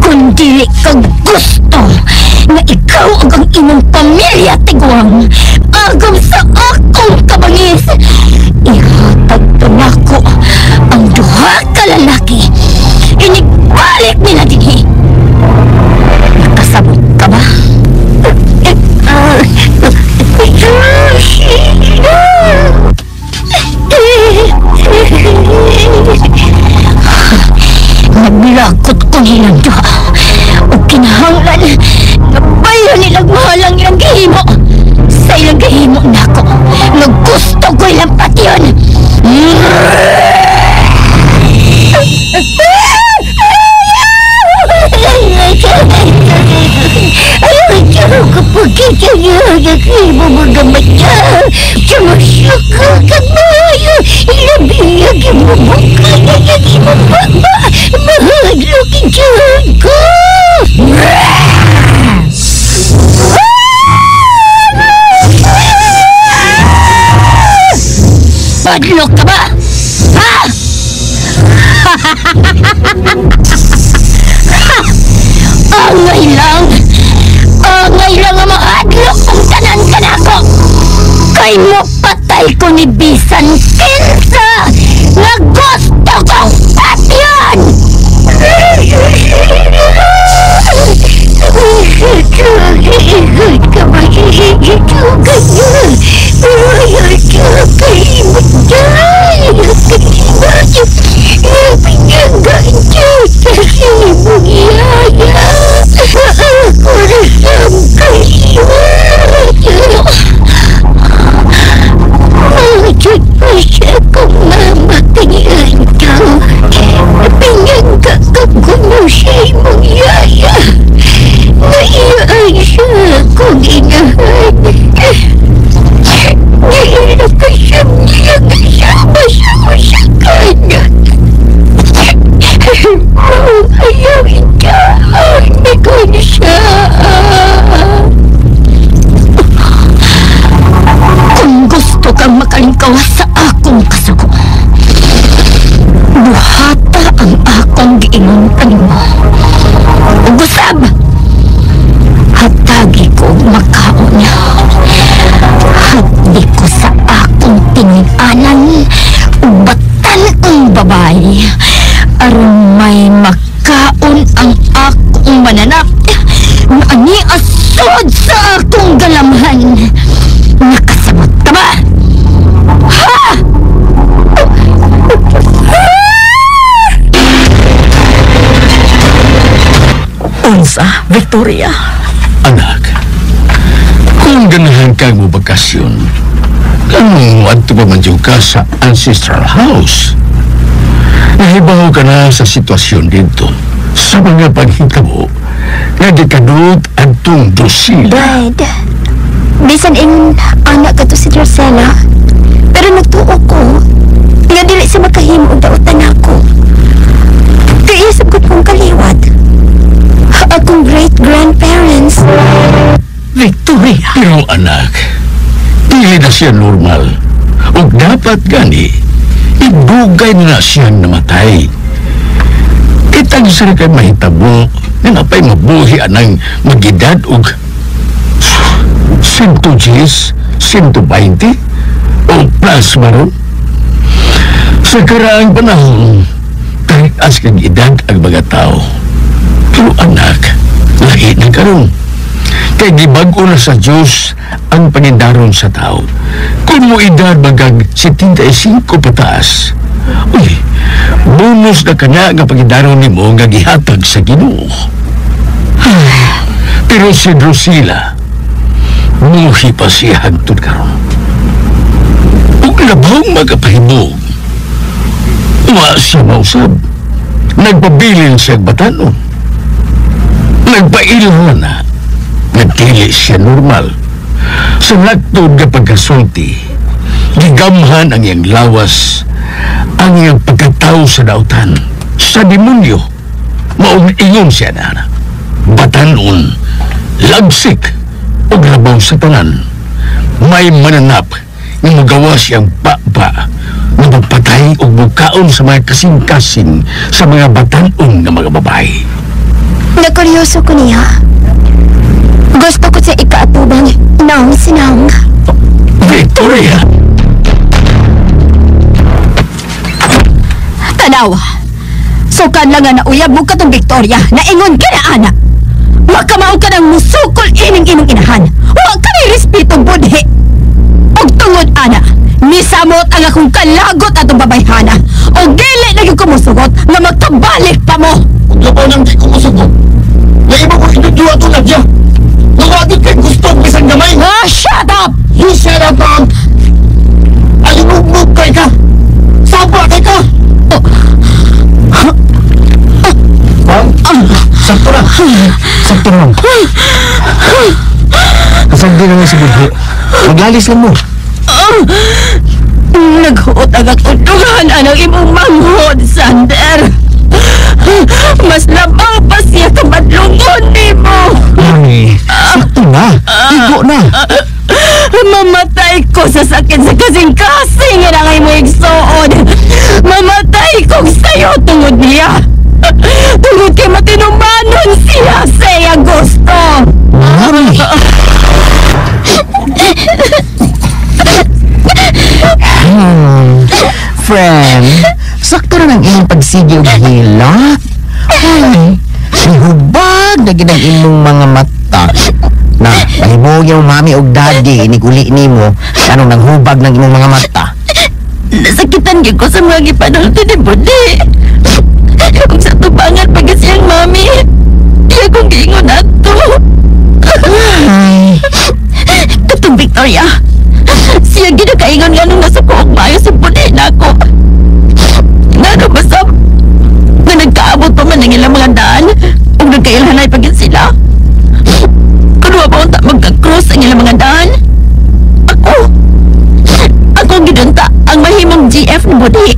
H: Kung dili ka gusto na ikaw ug ang imong pamilya tigwang agam sa akong kabangis, ihatag pa nako ang duha ka lalaki. Inigbalik nila dinhi. Nakasabot ka ba? Naglakot ko nilang duha o kinahanglan nabayo nilang mahalang ilang gihimo. Sa ilang gihimo nako nga gusto ko ilang patyon.
J: Ayaw kapag kita niya nakimo mga mata, sumasok ka kamayo, ilabiyag mo mukha na imong baba, mahadlok ang ko.
H: Padlok ka ba? Ha? Angay lang! Angay lang ang mahadlok kung tanan ka na ako! Kay mo patay ko ni bisan kinsa nga gusto kong patyon! Kung gusto kang makalingkawas sa akong kasuko, buhata ang akong giingon kanimo. Ugusab, hatagi ko makaon. Hagdi ko sa akong tinig-anan, ubatan ang babae, aron may makaon ang akong mananap, na ani asod sa akong galamhan. Nakasabot ka ba? Ha?
F: Unsa, Victoria?
G: Anak, kung ganahan kang mo bakasyon, anong adto pa man ka sa ancestral house? Nahibaw ka na sa sitwasyon dito. Sa mga paghitabo, nga gikanot adtong Drusilla.
D: Dad, bisan ingon anak ka to si Drusilla, pero nagtuo ko nga dili siya makahimo og dautan ako. Kaya isip ko kong kaliwat akong great-grandparents.
F: Victoria!
G: Pero anak, dili na siya normal. Ug dapat gani, idugay na siya namatay. Kitang sila kay mahitabo, nga napay mabuhi anang magedad og 110. 120 o plus maron. Sa karaang panahon, taas kang edad ang mga tao. Pero anak, lahi ng karon. Kay gibag-o na sa Diyos ang panindaron sa tao. Kung mo edad magag 75 pataas, uy, bonus na kanya nga pagindaron nimo nga gihatag sa Ginoo. Pero si Drusilla, muhi pa siya hangtod karon. Ug labong magapahimog, wa siya mausab. Nagpabilin siya batanon. Nagpailhan na. Nagdili siya normal. Sa nagtod nga pagkasulti, gigamhan ang iyang lawas, ang iyang pagkatao sa dautan, sa demonyo. Maong ingon siya na, batanon, lagsik, o grabaw sa tanan. May mananap nga magawa siyang baba na magpatay o bukaon sa mga kasing-kasing sa mga batanon nga mga babae.
D: Nakuryoso ko niya. Gusto ko siya ikaatubang naong sinang.
G: Victoria!
H: Tanawa! Sukan lang nga nauyab mo katong Victoria, naingon ka na, anak! Makamao ka ng musukol ining imong inahan. Wa ka ni respeto budhi. Og tungod, ana, nisamot ang akong kalagot atong babayhana. Og dili na gyud ko musugot nga magkabalik pa mo.
E: Ug labaw nang di ko musugot. Naiba ko iduduwa to Nadia. Nawagit kay gusto bisan gamay.
H: Ah, shut up!
E: You shut up, ma'am! Alimugmug kay ka! Saba kay ka!
C: Ma'am, sakto na. Sakto na, ma'am. Kasagdi na nga si Budhi. Maglalis lang mo.
H: Naghuot ang akong anang imong manghod, Sander. Mas labaw pa siya kamadlungon nimo.
C: Mami, sakto na. Igo na.
H: Mamatay ko sa sakit sa kasing-kasing nga na mo igsuon. Mamatay kong sayo tungod niya. Tungod kay matinumanon siya sa iyang gusto.
C: Mami! Friend, sakto na ng iyong pagsigi og hilak. Ay, nihubag na ginang imong mga mata. Na, mahimong yung mami og daddy, iniguli nimo, anong nanghubag ng imong mga mata.
H: Nasakitan gyud ko sa mga gipanulti ni Budi. Kung sa tubangan pag siyang mami, iya kong giingon ato. Katong Victoria, siya ginakaingon nga nung nasa kuog maayo sa Budi na ako. Ngano basab, nga nagkaabot pa man ang ilang mga daan, ug nagkailhanay pa gyud sila. Kun wa pa unta magka-cross ang ilang mga daan, ako gidunta ang mahimong GF ni Budi.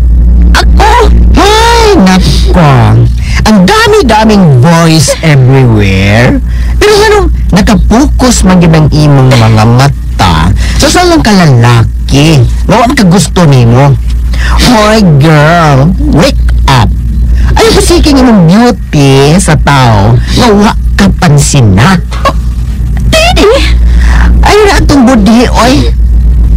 H: Ako!
C: Ay, nako. Ang dami-daming voice everywhere. Pero ano, nakapokus man gyud ang imong mga mata sa salang kalalaki. Nga wa man ka gusto nimo. Hoy, girl, wake up. Ayaw ko seeking imong beauty sa tao nga wa ka pansin na.
H: Didi!
C: Ayaw na atong budhi, oy.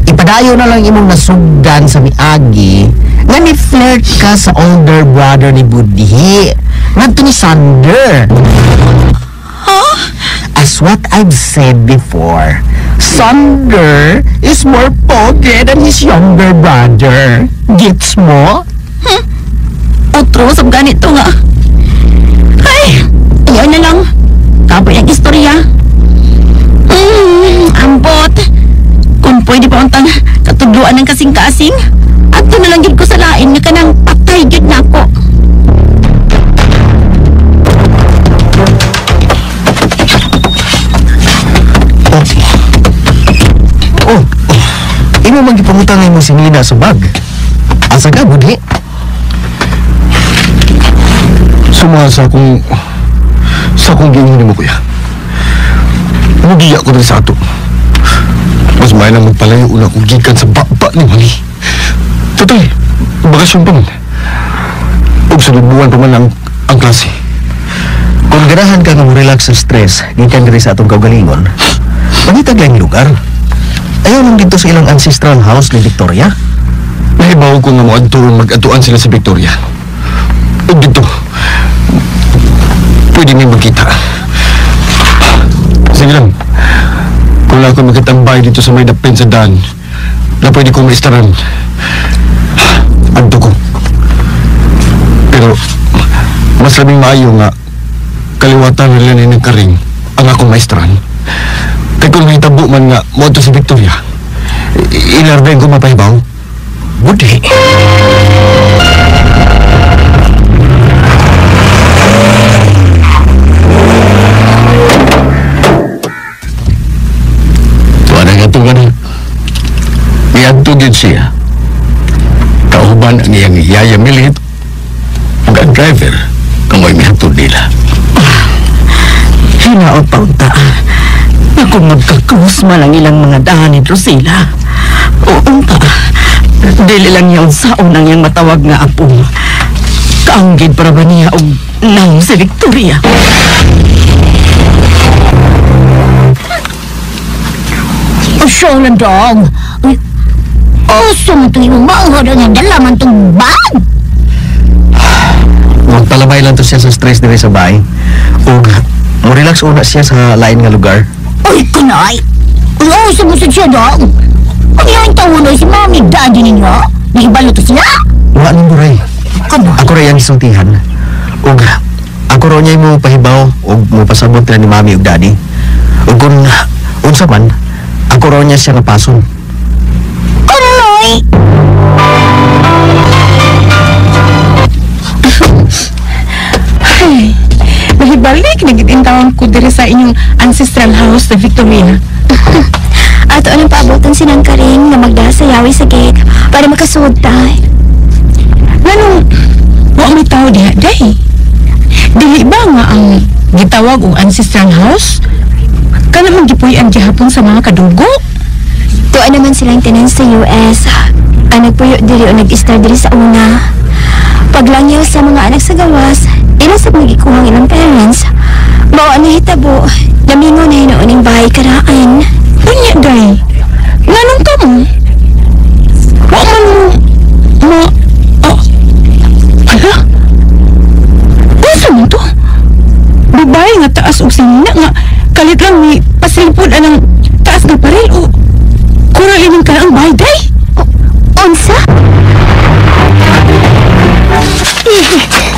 C: Ipadayo na lang imong nasugdan sa miagi nga ni-flirt ka sa older brother ni Budhi. Ngadto ni Sander.
H: Huh?
C: As what I've said before, Sander is more pogi than his younger brother. Gets mo?
H: Otro sa ganito nga. Ay, ayaw na lang. Kapoy ang istorya. Ambot. Kung pwede pa untang katudluan ng kasing-kasing, adto na lang gid ko sa lain nga kanang patay gid nako.
C: Oh, imo man gipangutang mo si Nina sa bag. Asa ka, Budhi?
E: Suma sa akong giingon nimo, kuya. Mugiya ko diri sa ato. Mas may nang magpalayo una kong gikan sa baba ni Mami. Total, bakasyon pa man. Ug sa buwan pa man ang klase.
C: Kung ganahan ka nga mo relax sa stress, gikan diri sa atong kaugalingon, mangitag lang lugar. Ayaw lang dito sa ilang ancestral house ni Victoria.
E: Nahibaw ko nga moadto mag-atuan sila sa Victoria. Ug dito, pwede may magkita. Sige lang. Kung lang ako makitambay dito sa may dapin sa daan, na pwede kong maistaran. Adto ko. Pero, mas labing maayo nga, kaliwatan nila ni Karing ang akong maestran. Kaya kung mahitabo man nga moadto sa Victoria, ilarben ko mapahibaw.
C: Budhi.
G: Tuwa na nga ito na. Miadto gyud siya. Kauban ang iyang yaya milit ug ang driver kamoy mihatod nila.
F: Hinaot pa unta. Na kung magka-close man ang ilang mga dahan ni Drusilla. O unta. Dili lang niya unsaon ang iyang matawag nga apo. Kaanggid para ba niya og nang si Victoria?
J: Usyo lang dong. Uy, uso mo ito yung mauhod ang dala man itong bag.
C: Magpalabay lang to siya sa stress diri sa bahay. Ug mo relax una siya sa lain nga lugar.
J: Uy, kunay. Uy, uso mo sa siya dong. Kung yung taon na si mami, daddy ninyo, nahibalo to sila.
C: Wala nang duray.
J: Kunay.
C: Ako rin ang isultihan. Ug ako ro niya mo pahibaw ug mo pasabot nila ni mami ug daddy. Ug kung unsa man, ako ro niya siya nga pason.
J: Kunay!
I: Ay, nahibalik na gid intawon ko diri sa inyong ancestral house na Victoria.
D: Ato anang paabotan si Nang Karing nga magdala sa yawi sa gate para makasuod ta.
I: Nganong wa may tao diha day? Dili ba nga ang gitawag og ancestral house? Kana man gipuy-an gihapon sa mga kadugo?
D: Tuwa naman silang tanan sa US. Ang nagpuyo diri o nag-star diri sa una. Paglangyaw sa mga anak sa gawas, ilang sa magikuhang ilang parents. Mao ang nahitabo, namingo na hinuon ang bahay karaan.
I: Unya day, nganong ka mo? Wa man mo, ma, oh, hala? Unsa man to? Babae nga taas og sinina nga kalit lang ni pasilipod anang taas nga paril o kural ining karaang bahay day?
D: Unsa?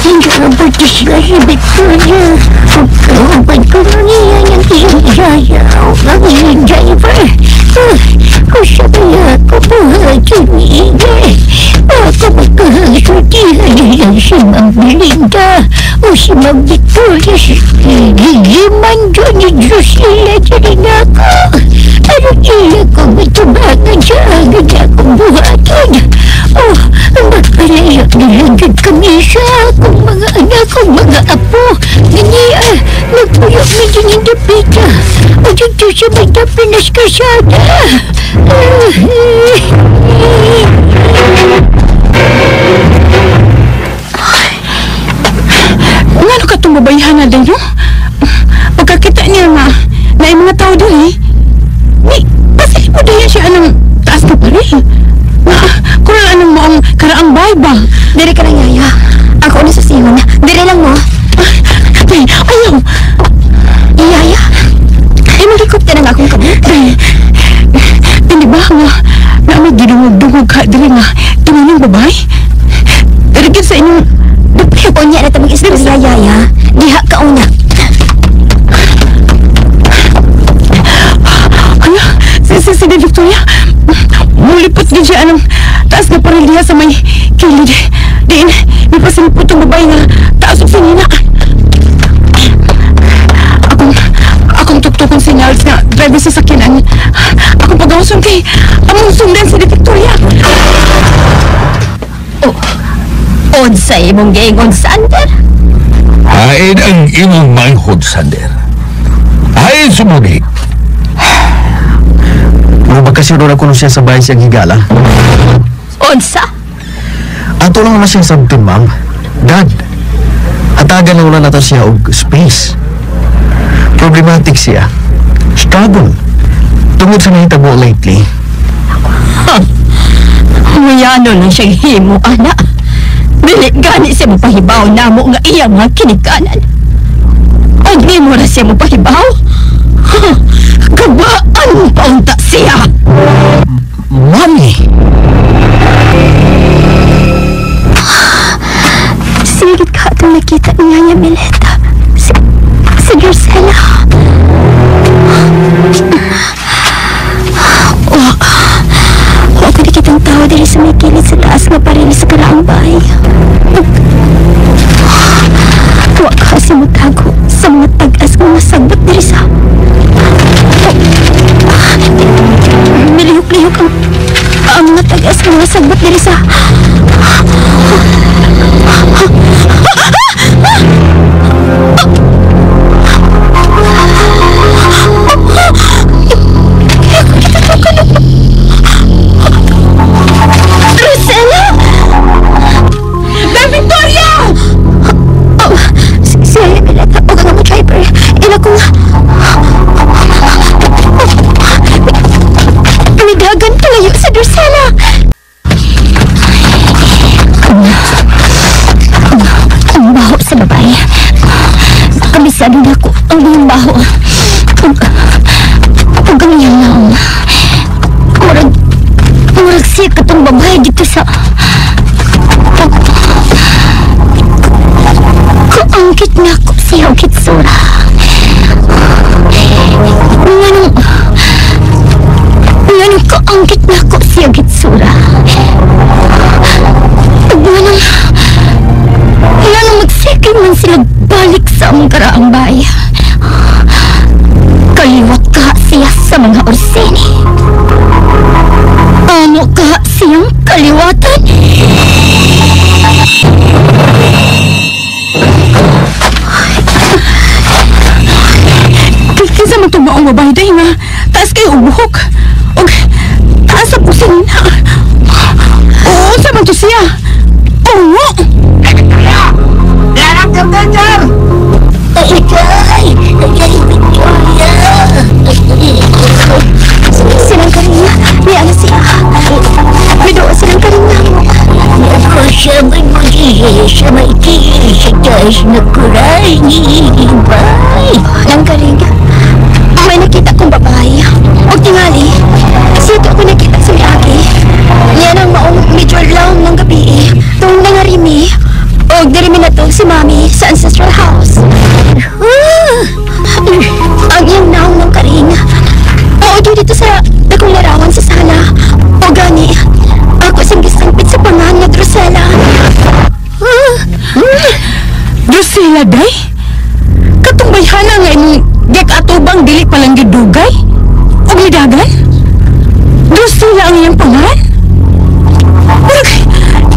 J: Hindi sila si Victoria. Pagkauban ko na niya ng iyang yaya o ang iyang driver. Kung siya kaya ako buhatin niya. Ako magkahasultihan niya si Ma'am Belinda o si Ma'am Victoria. Gigiman doon ni Drusilla din ako. Pero iya ko matubangan sa agad akong buhaton. Oh, magpalayo na lang dyan kami sa akong mga anak, akong mga apo. Ganiya, nagpuyo mi din yung dapita. O dito sa may tapinas kasada.
I: Ngano ka itong babayahan na day, no? Pagkakita niya nga, na yung mga tao diri, ni, pasilipod dayan siya anang taas na paril. Na, kural anang maong karaang bay ba?
D: Diri ka lang, Yaya. Ako na susihon. Diri lang mo.
I: Day, ayaw!
D: Yaya, ay maghikop na ng akong kabut.
I: Day, hindi ba nga, na may gidungog-dungog ka diri nga, tinunong babae? Diri sa inyong dapit.
D: Unya na tamang istorya, Yaya. Diha ka una.
I: Hala, si Victoria, mulipot din siya anong taas na paril diha sa may kilid. Diin, may pasilipot ang babae nga taas og sinina. Akong tuktukon sinyals nga driver sa sakyanan. Akong pagawson kay among sundan si Victoria.
H: Oh, unsa imong giingon, Sander?
G: Hain ang imong manghod, Sander. Hain sumuni.
C: Mabakasyon na kuno siya sa bahay siyang higala.
H: Unsa?
C: Ato lang na siyang sabton, ma'am. Dad, hatagan na wala na to siya og space. Problematic siya. Struggle. Tungod sa nahitabo lately.
H: Muyano lang siyang himo, anak. Dili gani siya mapahibaw namo nga iya mga kinikanan. Og di mo na siya mapahibaw. Gabaan paunta siya.
C: Mami!
D: Sigit ka itong nakita niya niya, Mileta. Si Drusilla. Wa ko nakitang tao diri sa may kilid sa taas nga paril sa karaang bahay. Wa ka sa mutago sa mga tag-as nga masagbot diri sa... Milihok-lihok ang mga tag-as nga masagbot diri sa... Drusilla!
I: Dai Victoria!
D: Oh, si Yaya Mileta o ang driver. Ila kong... Midagan palayo sa Drusilla! Ang baho sa babae. Kabisado na ko ang iyong baho. Ug ang iyang naong. Murag siya katong babae dito sa... Kaangkit na ako siya og hitsura. Nganong kaangkit na ako siya og hitsura. Ug nganong magsikay man sila balik sa among karaang bahay. Kaliwat ka siya sa mga Orsini. Amo ka siyang kaliwatan.
I: Kinsa man itong maong babae day nga taas kayo og buhok. Og taas sa pusin na. Oo, unsa man to siya? Oo!
J: Ay, ay, Victoria!
D: Silang karinga, niya na siya. Midoa silang karinga mo.
J: Ako siya man mag-iisa, may sa taas na kuray ni Ibay.
D: Lang karinga, may nakita kong babae. Og tingali, siya to ako nakita sa miagi. Yan ang maong medyo long ng gabi. Tung nangarimi, og dirimi na to si Mami sa ancestral house. Ang iyang naong ng karing. Oo, dito sa dakong larawan sa sala. O gani, ako siyang gisangpit sa pangan nga Drusilla.
I: Drusilla, day? Katong bayhana nga imong gek atubang dili palang gidugay? Og midagan? Drusilla ang iyang pangan?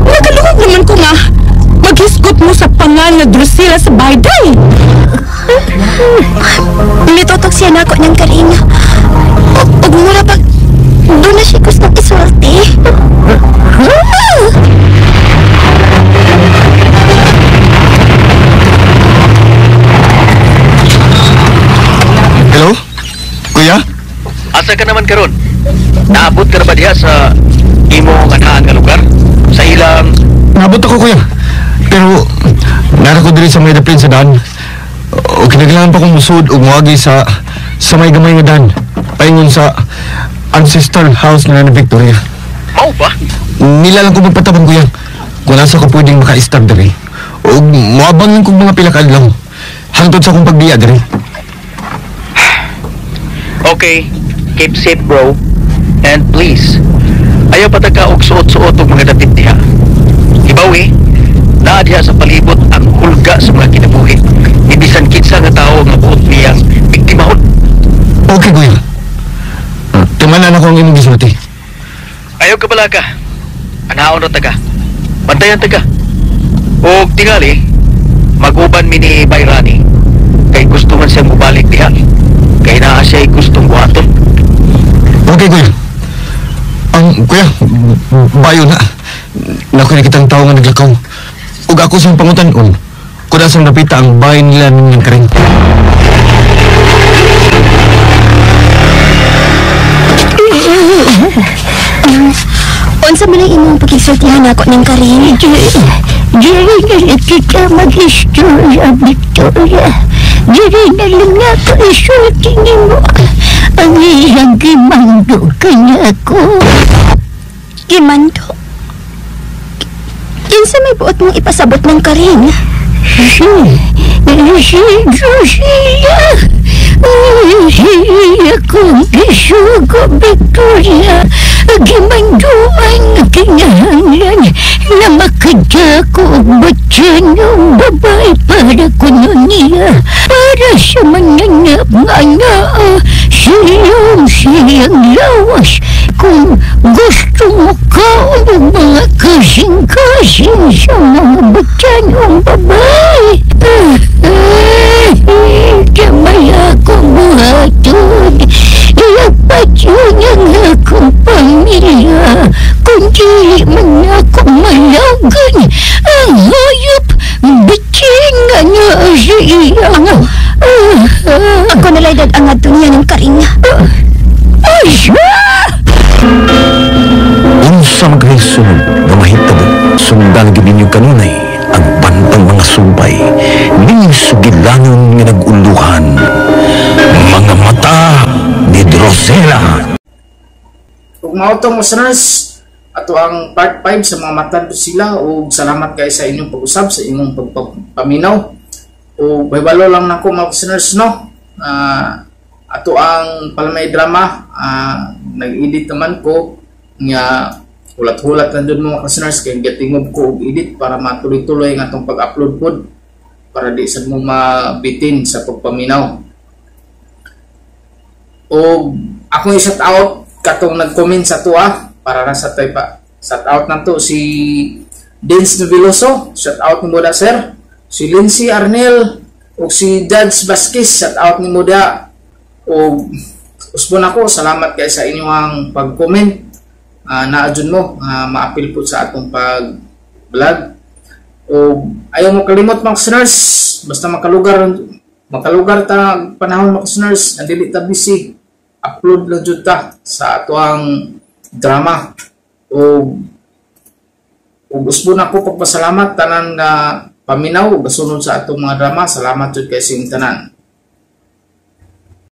I: Nagaluhog naman ko nga maghisgot mo sa pangan nga Drusilla sa bayday.
D: Mitutok siya nako niyang karing. Og mura pag doon na siya gustong isulti.
E: Hello? Kuya?
K: Asa ka naman karon? Naabot ka na ba diha sa imong anaan nga lugar? Sa ilang...
E: Naabot ako, kuya. Pero, nara ko diri sa may daplin sa daan. O kinaglangan pa kong musud o muagi sa may gamay nga daan. Paingon sa ancestral house nila ni Victoria.
K: Mao ba?
E: Nila lang ko magpatabang, kuya. Kung nasa ko pwedeng maka-stab diri. O muabang lang kong mga pila ka adlaw. Hangtod sa akong pagbiya diri.
K: Okay, keep safe bro. And please, ayaw patagka og suot-suot og mga dapit diha. Hibawi, naa diha sa palibot ang hulga sa mga kinabuhi. Ibisan kinsa nga tawo nga buot niyang biktimahon.
E: Okay, kuya. Timanan ako ang imong gisulti.
K: Ayaw ka bala ka. Anaon ra taga. Bantayan taga. Og tingali, mag-uban mi ni Bayrani. Kay gusto man siyang mubalik diha. Kay naa siya'y gustong buhaton.
E: Okay, kuya. Ang kuya, bayo na. Naku na kitang tao nga naglakaw. Ug ako siyang pangutan-on. Kuda sang napita ang bahay nila ninyang karing.
D: Unsa man ang imong pagkisultihan ako ning Karin?
J: Diri na lang kita mag-istorya, Victoria. Diri na lang ako isulti nimo ang iyang gimando kanako.
D: Gimando? Kinsa may buot mong ipasabot ng Karin?
J: Si Drusilla. Siya kong gisugo, Victoria. Gimanduan nga kinahanglan na makadako og batyanong babae para kuno niya. Para sa mananap nga naa silong siyang lawas. Kung gusto mo kaon og mga kasing-kasing sa mga batyanong babae. Gamay akong buhaton. Ilapat yun ang akong pamilya. Kung dili man ako malawgan, ang hayop, bitin nga naa sa iyang.
D: Ako nalay dad ang adto niya ng Karing.
J: Ay,
E: Unsa man kay sunod nga mahitabo, sundan gyud ninyo kanunay ang bantang mga sumpay ning sugilanon nga nag-uluhan, Mga Mata ni Drosela.
B: Ug mao to, listeners, ato ang part 5 sa Mga Mata Sila, ug salamat kay sa inyong pag-usab, sa inyong pagpaminaw. Ug bahibalo lang nako, mga listeners, no. Ato ang palamay drama, nag-edit naman ko nga hulat-hulat na dun, mga listeners, kay gatingob ko og edit para matuloy-tuloy ang atong pag-upload pod para di sad mo mabitin sa pagpaminaw. O akong i-shout out katong nag-comment sa tuwa para ra sa toy pa. Shout out nato si Dins Noveloso, shout out nimo da, sir. Si Lindsay Arnel ug si Judge Vasquez, shout out nimo da. Ug usbon ako, salamat kay sa inyong pag-comment. Naa jud mo maapil po sa atong pag-vlog. O ayaw mo kalimot, mga listeners, basta makalugar makalugar ta panahon, mga listeners, na dili ta busy, upload lang jud ta sa atoang drama. O ug usbon ako pagpasalamat tanan nga paminaw ug gasunod sa atong mga drama. Salamat jud kay sing tanan.